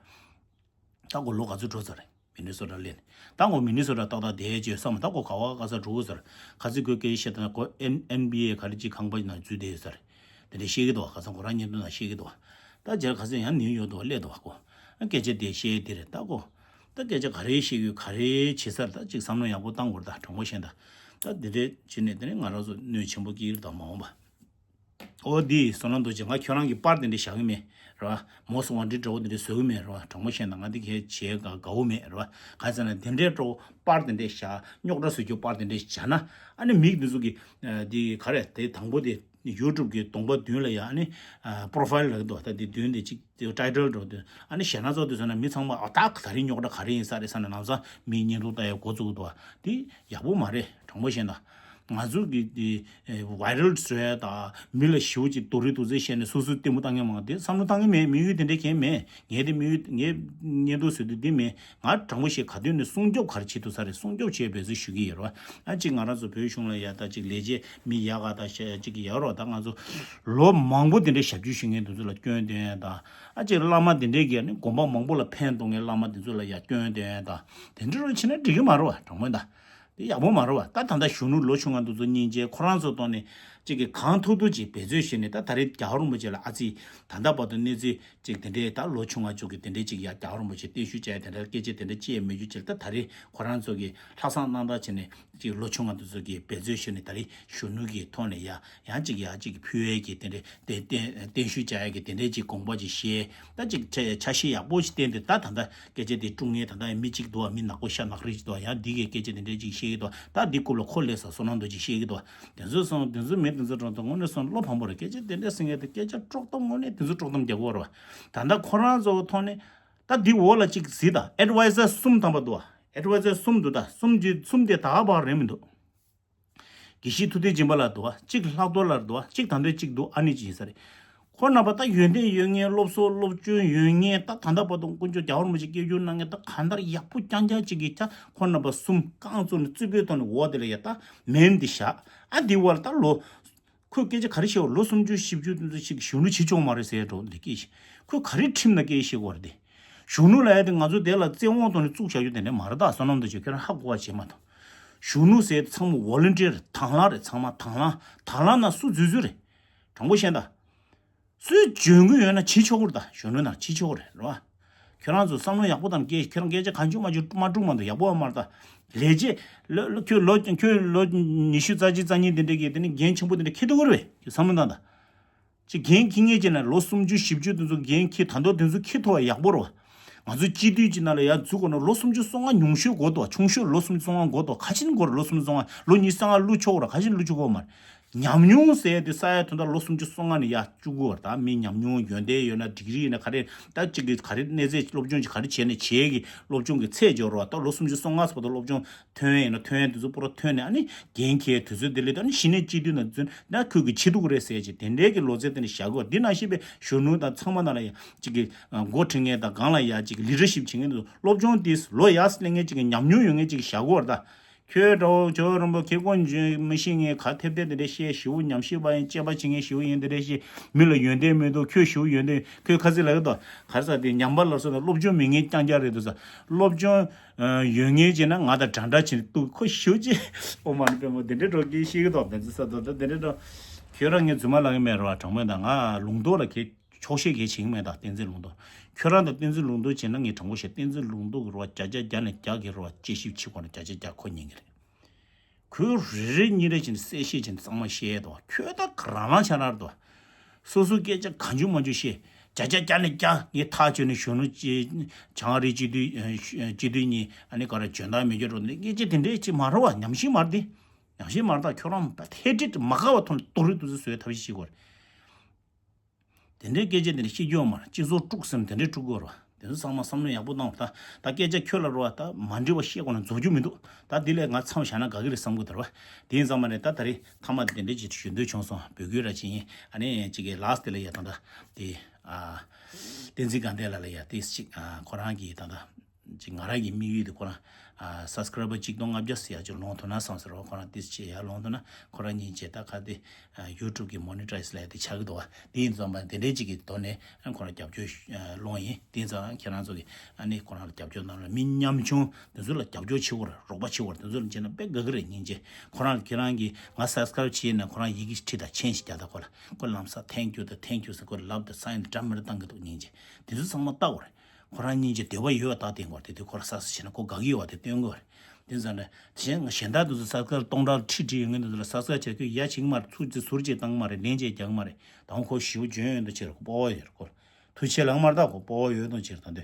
ད་ཁོ་ལོ་ག་ཚོད་འགྲོ་ཚར་རེད། མི་ནི་སོ་ཊ་སླེབས་ནས། ད་ཁོ་མི་ནི་སོ་ཊ་ཏག་ཏག་བསྡད་བྱས་བསམ། ད་ཁོ་ག་བ་ག་ས་འགྲོ་གི་ཟེར། ག་ཚོད་ཁོས་སྐད་ཆ་བཤད་ད་ན་ཁོ་ཨེན་ཨེན་བི་ཨེ་ག་རེ་ཅིག་ཁང་པ་ནང་འཛུལ་བསྡད་ཡོད་ས་རེད། དེ་འདྲ་བཤད་ཀྱི་འདུག་བ། ཁ་སང་ཁོ་རང་བརྙན་ཐུང་ནང་བཤད་ཀྱི་འདུག་བ། ད་རྗེས་ཁ་སང་ཡང་ནིའུ་ཡོག་ཏུ་སླེབས་འདུག་བ་ཁོ། སྐད་ཆ་དེ་བཤད་དེ་རེད་ད་ཁོ། ད་སྐད་ཆ་ག་རེ་བཤད་ཀྱི་ཡོད་ག་རེ་བྱེད་ས་རེད། ད་ཅིག་བསམ་བློ་ཡག་པོ་བཏང་དགོས་རེད། ད་དྲང་པོ་བཤད་ད། ད་དེ་འདྲ་བྱས་ནས་དེ་ནས་ང་རང་ཚོ་གནོད་ཆེན་པོ་སྐྱེལ་གྱི་རེད་ད་མ་འོངས་པ། ཨོ་འདི་བསོད་ནམས་རྡོ་རྗེ། ང་ཁྱོད་རང་གི་པར་དེ་འདྲ་བཞག་གི་མེད། རེད་བ། མོ་སི་ཝན་ཊེཌ་འདྲ་བོ་དེ་འདྲ་བཟོ་གི་མེད་རེད་བ། དྲང་པོ་བཤད་ན་ང་འདི་གས་བྱེད་དགའ་དགའ་བོ་མེད་རེད་བ། གང་ཟེར་ན་དེ་འདྲའི་འདྲ་བོ་པར་དེ་འདྲས་བཞག་རྙོག་དྲ་བཟོ་རྒྱུ་པར་དེ་འདྲས་བཞག་ན་ཨ་ནི་མི་དེ་ཚོ་གི་དེ་ག་རེ་དེ་དང་པོ་དེ་ཡུ་ཊུབ་གི་གདོང་པ་མདུན་ལ་ཡ་ཨ་ནི་པོ་རོ་ཕའིལ་ལབ་ཀྱི་འདུག་ད་དེ་མདུན་དེ་གཅིག་དེ་ཊའི་ཊལ་འདྲ་བོ་དེ་ཨ་ནི་ཞེ་ན་ཚོ་དེ་ཚོ་ན་མི་ཚང་མ་ཨ་ད་ག་ད་རིང་རྙོག་དྲ་ག་རེ་ཡིན་ས་རེད་ས་ན་ལམ་སང་མི་བརྙན་ཐུང་ལྟ་ཡ་འགོ་བཙུགས་འདུག་དེ་ཡག་པོ་མ་རེད། དྲང་པོ་བཤད་ན། ང་ཚོ་གི་དེ་ཝའི་རལ་བཟོ་ཡ་དང་མི་ལ་ཞེ་པོ་ཅིག་རྡོག་རིལ་རྡོག་རྩེ་བཤད་ནས་སོ་སོའི་ལྟད་མོ་བཏང་མཁན་མང་དེ་བསམ་བློ་བཏང་གི་མེད། དམིགས་ཡུལ་དེ་འདྲ་གང་མེད། ངས་དེ་དམིགས་ཡུལ་ངས་བརྙན་ཐུང་བཟོ་དུས་འདི་མེད། ང་དྲང་པོ་བཤད་ག་དུས་ནས་སྲུང་སྐྱོབ་ག་རེ་བྱེད་ཐུབ་ས་རེད། སྲུང་སྐྱོབ་བྱེད་འབད་བརྩོན་ཞུ་གི་ཡོད་རེད་བ། ཨ་གཅིག་ང་རང་ཚོ་བོད་གཞུང་ལ་ཡ་ད་གཅིག་ལས་བྱེད་མི་ཡག་ག་ད་ཤ་གཅིག་གི་ཡག་རོགས་ད་ང་ཚོ་ལོ་མང་པོ་དེ་འདྲའི་ཞབས་ཞུ་ཞུ་མཁན་དེ་ཚོ་ལ་སྐྱོན་འདོན་ཡ་ད་ཨ་གཅིག་བླ་མ་དེ་འདྲའི་གི་ནི་དགོན་པ་མང་པོ་ལ་ཕན་གཏོང་མཁན་བླ་མ་དེ་ཚོ་ལ་ཡ་སྐྱོན་འདོན་ཡ་ད་དེ་འདྲ་རོགས་བྱེད་ན་འགྲིག་གི་མ་རེད་བ། དྲང་པོ་ད། དེ་ཡག་པོ་མ་རེད་བ། ད་ད་ལྟ་གཞོན་ནུ་ལོ་ཆུང་བ་འདི་ཚོ་སྙིང་རྗེ་ཁོ་རང་ཚོ་ཐོག་ནས་གཅིག་གིས་གང་ཐུབ་ཐུབ་ཅིག་འབད་རྩོལ་བྱས་ནས་ད་ད་རེས་རྒྱལ་བ་རིན་པོ་ཆེ་ལ་ཨ་ཙི་ད་ལྟ་བར་དུ་གནས་ཚུལ་ཅིག་དེ་འདྲའི་ད་ལོ་ཆུང་བ་ཚོ་གི་དེ་འདྲའི་ཅིག་ཡ་རྒྱལ་བ་རིན་པོ་ཆེ་བརྟན་བཞུགས་བྱས་དེ་འདྲ་སྐད་ཆ་དེ་འདྲ་བཤད་མི་རྒྱུ་ཅིག་ད་ད་རེས་ཁོ་རང་ཚོ་གིས་ལྷག་བསམ་རྣམ་དག་བྱས་ནས་ཅིག་ལོ་ཆུང་བ་འདི་ཚོ་གིས་འབད་རྩོལ་བྱས་ནས་ད་རེས་གཞོན་ནུ་གི་ཐོག་ནས་ཡ་ཡང་ཅིག་ཡ་ཅིག་ཕུལ་ཡས་ཀྱི་དེ་འདྲའི་བརྟན་བརྟན་བརྟན་བཞུགས་བྱ་ཡས་ཀྱི་དེ་འདྲའི་ཅིག་དགོངས་པ་ཅིག་བཞེས། ད་ཅིག་ཆ་ཆ་ཤས་ཡག་པོ་ཞིག་བསྟན་ཏེ་ད་ད་ལྟ་སྐད་ཆ་དེ་དཀྲུག་མཁན་ད་ལྟ་མི་གཅིག་འདུག་བ། མི་ནག་པོ་ཤ་ནག་རིགས་ཅིག་འདུག་བ། ཡང་འདི་གའི་སྐད་ཆ་དེ་འདྲ་ཅིག་བཤད་ཀྱི་འདུག་ད་འདི་རྐུབ་ལ་ཁོ་སླེབས་ས་བསོད་ནམས་འདུག་ཅིག་བཤད་ཀྱི་འདུག་དེ་ཚོ་སོང་དེ་ཚོ་མི་དེ་ཚོ་གྲོགས་དང་དངོས་གནས་སོང་བློ་ཕམ་པོ་རེད། སྐད་ཆ་དེ་འདྲ་ཟེར་མཁན་དེ་སྐད་ཆ་དཀྲོག་གཏམ་དངོས་གནས་དེ་ཚོ་དཀྲོག་གཏམ་རྒྱག་གི་ཡོད་རེད་བ། ད་ལྟ་ཁོ་རང་ཚོ་ཐོག་ནས་ད་འདི་འོག་ལ་ཅིག་གཟིགས་དང་། ཨེཌ་ཝའི་ཛར་གསུམ་ཐམ་པ་འདུག་བ། ཨེཌ་ཝའི་ཛར་གསུམ་འདུག་ད་གསུམ་གྱི་གསུམ་དེ་ད་ག་པར་རེད་མི་འདུག་དགེ་བཤེས་ཐུབ་བསྟན་སྦྱིན་པ་ལགས་འདུག་བ། གཅིག་ལྷག་རྡོར་ལགས་འདུག་བ། གཅིག་ད་འདོད་གཅིག་འདུག་ཨ་ནི་ཅི་ཡིན་ས་རེད། ཁོ་རྣམ་པ་ད་ཡོན་ཏན་ཡོད་མཁན་སློབ་གསོ་སློབ་སྦྱོང་ཡོད་མཁན་ད་ད་ལྟ་བར་དུ་དཀོན་མཆོག་རྒྱལ་བ་རིན་པོ་ཆེ་སྐྱབས་བཅོལ་གནང་མཁན་ད་གང་ལྟར་ཡག་པོ་རྐྱང་རྐྱང་གཅིག་གིས་ཁྱ་ཁོ་རྣམ་པ་གསུམ་རྐང་བཙུགས་ནས་རྩུབ་པོའི་ཐོག་ནས་འོག་དེ་ལ་ཡ་ད་མེམ་འདི་བཞག་ཨ་འདི་བར་ད་ལོ་ཁོས་སྐད་ཆ་ག་རེ་བཤད་པ། ལོ་སུམ་ཅུ་བཞི་བཅུ་དེ་ཚོ་ཞིག་གཞོན་ནུ་བྱེད་ཆོག་མ་རེད་ཟེར་འགྲོ་འདི་སྐད་ཆ་ཁོས་ག་རེ་ཁྲིམས་ན་སྐད་ཆ་བཤད་དགོས་རེད་དེ། གཞོན་ནུ་ལབ་ཡ་དེ་ང་ཚོ་དེ་ལ་བཙན་དབང་ཐོག་ནས་བཙུགས་བཞག་རྒྱུ་དེ་འདྲ་མ་རེད། ད་བསོད་ནམས་དང་ཅིག་ཁྱོད་རང་ཧ་གོ་བ་བྱེད་མ་ཐུབ། གཞོན་ནུ་ཟེར་ཚང་མ་ཝོ་ལན་ཊི་ཡར་དང་བླངས་རེད། ཚང་མ་དང་བླངས་དང་བླངས་ན་སུ་འཛུལ་འཛུལ་རེད། དྲང་པོ་བཤད་ད། སུས་འཇོན་གི་ཡོད་ན་བྱེད་ཆོག་གི་རེད། ད་གཞོན་ནུ་ནང་བྱེད་ཆོག་གི་རེད་རེད་བ། ཁྱོད་རང་ཚོ་བསམ་བློ་ཡག་པོ་བཏང་། སྐད་ཁྱོད་རང་སྐད་ཆ་གང་བྱུང་མ་བྱུང་མ་དཀྲུག་མ་འདུག་ཡག་པོ་བ་མ་རེད། ད་ལས་བྱེད་ལོ་ལོ་ཁྱོད་ལོ་ཁྱོད་ལོ་ཉི་ཤུ་རྩ་གཅིག་རྩ་གཉིས་དེ་འདྲ་གི་དེ་ནི་འགན་ཆེན་པོ་དེ་འདྲ་འཁྱེར་ཐུབ་གི་རེད་བས། ཁྱོད་བསམ་བློ་བཏང་ད། ཅིག་འགན་འཁྱེར་མཁན་ཅིག་ན་ལོ་སུམ་ཅུ་བཞི་བཅུ་དེ་ཚོ་འགན་འཁྱེར་ད་དུང་དེ་ཚོ་འཁྱེར་ཐུབ་པ་ཡག་པོ་རེད་བ། ང་ཚོ་སྤྱི་འཐུས་ཅིག་ནང་ལ་ཡར་འཛུལ་དགོས་ན་ལོ་སུམ་ཅུ་སོ་ལྔ་ཉུང་ཤོས་འགོར་འདུག་བ། ཆུང་ཤོས་ལོ་སུམ་ཅུ་སོ་ལྔ་འགོར་འདུག་ཁ་ཆེ་ནི་འགོར་ལོ་སུམ་ཅུ་སོ་ལྔ། ལོ་ཉི་ཤུ་རྩ་ལྔ་བླུག་ཆོག་ར། ཁ་ཆེ་ནི་བླུག་ཆོག་གོ་མ་རེད། ཉམས་མྱོང་ཟེར་དེ་ས་ཡ་དོན་དག་ལོ་སུམ་ཅུ་སོ་ལྔ་ནས་ཡར་བཅུག་དགོས་རེད། ད་མི་ཉམས་མྱོང་ཡོན་ཏན་ཡོད་ན་ཌིག་རི་ཡིན་ན་ག་རེ་ད་ཅིག་གི་ག་རེ་གནས་ཚད་སློབ་སྦྱོང་ཅིག་ག་རེ་བྱས་ནས་བྱས་ཀྱི་སློབ་སྦྱོང་གི་ཚད་འབྱོར་རོགས། ད་ལོ་སུམ་ཅུ་སོ་ལྔ་ཙམ་བར་དུ་སློབ་སྦྱོང་ཐོན་ཡིན་ན་ཐོན་ཡིན་དེ་ཚོ་པོ་ར་ཐོན་ནས་ཨ་ནི་འགན་འཁྱེར་དུས་ཚོད་དེ་ལས་ད་ནི་གཞི་ནས་སྤྱི་འཐུས་ནང་འཛུལ་ན་ཁོས་གི་བྱེད་ཐུབ་ཀྱི་རེད་ཟེར་ཅིག་དེ་འདྲའི་གི་ལོ་ཚད་དེ་ནི་བཞག་དགོས། འདི་ནང་བཞིན་པའི་གཞོན་ནུ་དང་ཚང་མ་ནང་ལ་ཡ་ཅིག་གི་འགོ་ཁྲིད་མཁན་དང་སྒང་ལ་ཡ་ཅིག་གི་ལི་ཌར་ཤིབ་བྱེད་མཁན་དེ་ཚོ་སློབ་སྦྱོང་དེ་ལོ་ཡར་སླེབས་མཁན་ཅིག་གི་ཉམས་མྱོང་ཡོད་མཁན་ཅིག་གི་བཞག་དགོས་རེད་ད། ཁྱོད་འདྲ་བོ་ཇོ་རིན་པོ་ཁྱེད་ཀོན་ཇོ་མི་ཤེས་ངས་ག་ཐེབས་ཐེབས་དེ་འདྲ་བཤད། ཞེ་པོ་ཉམས་ཞིབ་པ་ཡིན། དཔྱད་པ་བྱེད་མཁན་ཞེ་པོ་ཡིན། དེ་འདྲ་བཤད། མི་ལ་ཡོན་ཏན་མི་འདུག་ཁྱོད་ཞེ་པོ་ཡོན་ཏན། ཁོས་ཁ་ཚིག་ལབ་ཀྱི་འདུག་ག་རེ་ཟེར་དེ་ཉམས་པ་ལ་སོགས་པའི་སློབ་སྦྱོང་མེད་མཁན་རྐྱང་རྐྱང་རེད་འདུག་ཟེར། སློབ་སྦྱོང་ཡོད་མཁན་བྱས་ན་ང་དང་འདྲ་འདྲ་བྱས་ནས་འདུག་ཁོ་ཞེ་པོ་ཅིག་ཨོ་མ་ནི་པད་མོ་དེ་འདྲའི་འགྲོ་གི་ཤེས་ཀྱི་འདུག་དེ་ཚོ་ས་འདུག་ད་དེ་འདྲའི་འགྲོ། ཁྱོད་རང་ངས་རྫུན་མ་ལབ་ཀྱི་མེད་རེད་བ། དྲང་མོ་ད་ང་ལུང་རྟོགས་ལ་གལ་ཆོག་ཤེས་གལ་བྱེད་ཀྱི་མེད། ད་བསྟན་འཛིན་ལུང་རྟོགས། ཁྱོད་རང་དང་བསྟན་འཛིན་ལུང་རྟོགས་བྱས་ན་ངས་དྲང་པོ་བཤད། བསྟན་འཛིན་ལུང་རྟོགས་ཀྱི་རེད་བ་བརྒྱ་ཆ་བརྒྱ་ནས་བརྒྱ་གི་རེད་བ་དཔྱད་ཞིབ་བྱེད་དགོས་ན་བརྒྱ་ཆ་བརྒྱ་ཁོ་ཉན་གྱི་རེད། ཁོས་རེ་རེ་གཉིས་རེ་བྱས་ནས་གསལ་བཤད་བྱས་ནས་གཙང་མ་བཤད་ཡས་དོ། ཁྱོད་ད་ག་རང་རང་ཆ་ར་རེད་དོ། སོ་སོའི་སྐད་ཆ་གང་བྱུང་མང་བྱུང་བཤད། བརྒྱ་ཆ་བརྒྱ་ནས་བརྒྱ་ངས་ཐག་ཆོད་ནས་གཞོན་ནུ་ཅི་བྱང་རིའི་སྤྱི་འཐུས་སྤྱི་འཐུས་གཉིས་ཨ་ནི་ག་རེ་འཇོན་ཐང་མེད་རྒྱུ་རེད་ནས་སྐད་ཆ་དེ་འདྲའི་ཅིག་མ་རེད་བ། ཉམས་ཞིབ་མ་རེད་དེ། ཉམས་ཞིབ་མ་རེད། ད་ཁྱོད་རང་ཧེ་ཊེཌ་མ་དགའ་བ་ཐོག་ནས་རྡོག་རིལ་རྡོག་རྩེ་བཟོ་ཡས་ཐབས་ཤེས་བྱེད་དགོས་རེད། དེ་འདྲའི་སྐད་ཆ་དེ་འདྲ་བཤད་རྒྱུ་ཡོད་མ་རེད། སྤྱི་ཚོགས་དཀྲུགས་ཟེར་ནས་དེ་འདྲའི་དཀྲུག་གི་ཡོད་རེད་བ། དེ་ཚོ་ཚང་མ་བསམ་བློ་ཡག་པོ་བཏང་བ། ད་ད་སྐད་ཆ་ཁྱོད་ལ་རེད་བ། ད་མ་འགྲིག་པ་བཤད་དགོས་ན་རྫོགས་རྒྱུ་མི་འདུག་ད་དེ་ལས་ང་མཚམས་བཞག་ན་དགའ་གི་རེད་བསམ་གི་འདུག་རེད་བ། དེ་ཡིན་ཙང་མ་ནས་ད་ད་རེས་མཐའ་མ་དེ་འདྲ་ཅིག་ཞུ་འདོད་བྱུང་སོང་། འབོད་སྐུལ་ར་བྱེད་ཡིན། ཨ་ནི་ཅིག་གི་ལཱསི་དེ་ལ་ཡ་ད་ད་དེ་ཨ་བསྟན་འཛིན་དགའ་ལྡན་ལགས་ལ་ཡ་དེ་ཅིག་ཨ་ཁོ་རང་གི་ད་ད། ཅིག་ང་རང་གི་དམིགས་ཡུལ་དེ་ཁོ་རང་ཨ་སབ་སི་ཀ་རའི་བར་གཅིག་སྟོང་ལྔ་བརྒྱ་ཟེར་ཡ་ཅིག་ལོངས་ཐུབ་ན་བསམ་ཟེར་བ། ཁོ་རང་ཏིས་ཆེ་ཡ་ལོངས་ཐུབ་ན་ཁོ་རང་གཉིས་བྱས་ད་ཁ་དེ་ཡུ་ཊུབ་གི་མོ་ནི་ཊའི་ཛི་ལ་ཡ་དེ་ཆགས་ཀྱི་འདུག་བ། དེ་ཡིན་ཙང་མ་དེ་འདྲའི་ཅིག་གི་ཐོག་ནས་ཁོ་རང་རྒྱབ་སྐྱོར་སློང་ཡིན། དེ་ཡིན་ཙང་ཁྱེད་རང་ཚོ་གི་ཨ་ནི་ཁོ་རང་ལ་རྒྱབ་སྐྱོར་གནང་རོགས། མི་ཉམ་ཆུང་དེ་ཚོ་ལ་རྒྱབ་སྐྱོར་བྱེད་དགོས་རེད། རོགས་པ་བྱེད་དགོས་རེད། དེ་ཚོ་ལ་བྱས་ན་དཔེ་དགའ་གི་རེད། སྙིང་རྗེ། ཁོ་རང་ཁྱེད་རང་གི་ང་སབ་སི་ཀ་རའིབ་བྱས་ན་ཁོ་རང་ཡི་གེ་ཁྲིད་དང་མཆན་ཞིག་རྒྱག་ད་ཁོ་ལ་ཁོ་ལམ་སང་ཐེང་ཀྱུ་དང་ཐེང་ཀྱུ་ཟེར་ཁོ་ལབ་དང་སའིན་འདྲ་མི་འདྲ་བཏང་གི་འདུག་སྙིང་རྗེ། དེ་ཚོ་ཚང་མ་ལྟ་དགོས་རེད། ཁོ་རང་སྙིང་རྗེ་འདོད་པ་ཡོད་པ་ད་བསྟན་དགོས་རེད། དེ་དུས་ཁོ་རང་ས་ས་བྱས་ན་ཁོ་དགའ་གི་ཡོད་པ་དེ་སྟོན་དགོས་རེད། དེ་ཙང་ནས་གཞན་གཞན་དག་དེ་ཚོ་ས་ས་སྟོང་ཕྲག་ཁྲི་ཁྲི་ཡོད་མཁན་དེ་ཚོ་ལ་ས་ས་བྱས་ཁོས་ཡ་བྱེད་ཀྱི་མ་རེད། ཚུར་ཅིག་ཟུར་ཅིག་བཏང་གི་མ་རེད། ལན་ཅིག་རྒྱག་གི་མ་རེད། ད་ཁོ་ཞེ་པོ་འཇོན་ཡོད་འདུག་ཕྱིར་ཁོ་སྤོབས་པ་ཡོད་རེད། ཁོ་ ཐུགས་རྗེ་ལགས་མར་ད་གོ་སྤོ་བོ་ཡོད་དོ་ཅིག་ད་འདི།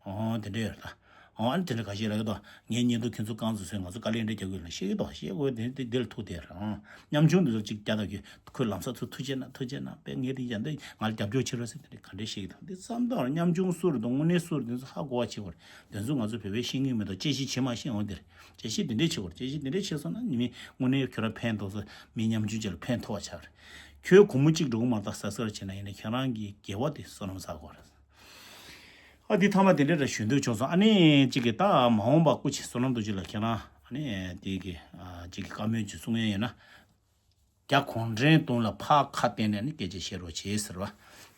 ཨོ་དེ་འདྲ་ཡོད་ད། ཨོ་ཨ་ནི་དེ་འདྲ་ག་ཞིག་ལ་ཡོད་དོ། ངའི་ཉིན་དུ་ཁྱོད་ཚོ་རྐང་འཛུགས་སོན་ང་ཚོ་དཀའ་ལས་འདྲ་རྒྱག་གི་ལ་ཤེས་ཀྱི་དོ་ཤེས་དགོས་དེ་དེ་འདི་ལ་ཐུག་དེ་རང་། ཉམ་ཆུང་འདི་ཚོ་ཅིག་རྒྱ་དང་གི་ཁོས་ལམ་སང་ཚུར་ཐུགས་རྗེ་གནང་ཐུགས་རྗེ་གནང་པས་ངས་དེ་ཡང་འདི་ང་ལ་རྒྱབ་སྐྱོར་བྱེད་རོགས་ཟེར་དེ་འདྲ་ག་འདྲ་ཤེས་ཀྱི་དོ་འདི་བསམ་དང་ཉམ་ཆུང་སུ་རེད་དོ་དངོས་གནས་སུ་རེད་དེ་ཚོ་ཧ་གོ་བ་བྱེད་དགོས་རེད། དེ་ཚོ་ང་ཚོ་བོད་པའི་ཤེས་ངེས་མེད་དོ། དཔྱད་ཞིབ་བྱེད་མ་ཤེས་འོང་དེ་རེད། དཔྱད་ཞིབ་དེ་འདྲས་བྱེད་དགོས་རེད། དཔྱད་ཞིབ་དེ་འདྲས་བྱས་སོང་ན་ཉི་མའི་དངོས་གནས་ཁྱོད་རང་ཕན་ཐོགས་ས་མི་ཉམ་ཆུང་ཅིག་ལ་ཕན་ཐོགས་པ་ཆགས་རེད། ཁྱོད་སྒོར་མོ་གཅིག་འགྲོ་གི་མ་རེད་ད་ཟ་ཟེར་བྱས་ན་ཡིན་ན་ཁྱེད་རང་གི་དགེ་བ་དེ་བསོད་ནམས་བསགས་དགོས་རེད། ཨ་འདི་ཐ་མ་དེ་འདྲས་ར་ཞུ་འདོད་བྱུང་སོང་། ཨ་ནི་གཅིག་གི་ད་མ་འོངས་པ་སྐུ་མཁྱེན་བསོད་ནམས་རྡོ་རྗེ་ལགས་ཁྱེད་རང་ཨ་ནི་དེ་གི་ཨ་གཅིག་གི་བཀའ་མོལ་ཅིག་གསུང་ཡས་ཡོད་ན། རྒྱ་གུང་ཁྲན་དོན་ལ་ཕར་ཁ་གཏད་ནས་ནི་སྐད་ཆ་བཤད་རོགས་བྱེད་ཟེར་བ།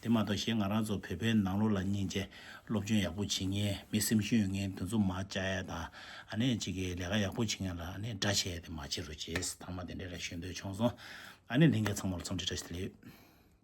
དེ་མ་གཏོགས་གཞན་ང་རང་ཚོ་བོད་པའི་ནང་ལོགས་ལ་སྙིང་རྗེ་སློབ་སྦྱོང་ཡག་པོ་བྱེད་མཁན་མི་སེམས་ཤུགས་ཡོད་མཁན་དེ་ཚོ་མར་བཅར་ཡ་དང་། ཨ་ནི་གཅིག་གི་ལས་ཀ་ཡག་པོ་བྱེད་མཁན་ལ་ཨ་ནི་དགྲ་བྱས་ཏེ་མ་བྱེད་རོགས་བྱེད་ཟེར་ཐ་མ་དེ་འདྲས་ར་ཞུ་འདོད་བྱུང་སོང་། ཨ་ནི་ལྷན་རྒྱས་ཚང་མ་ལ་འཚམས་འདྲི་བཀྲ་ཤིས་བདེ་ལེགས།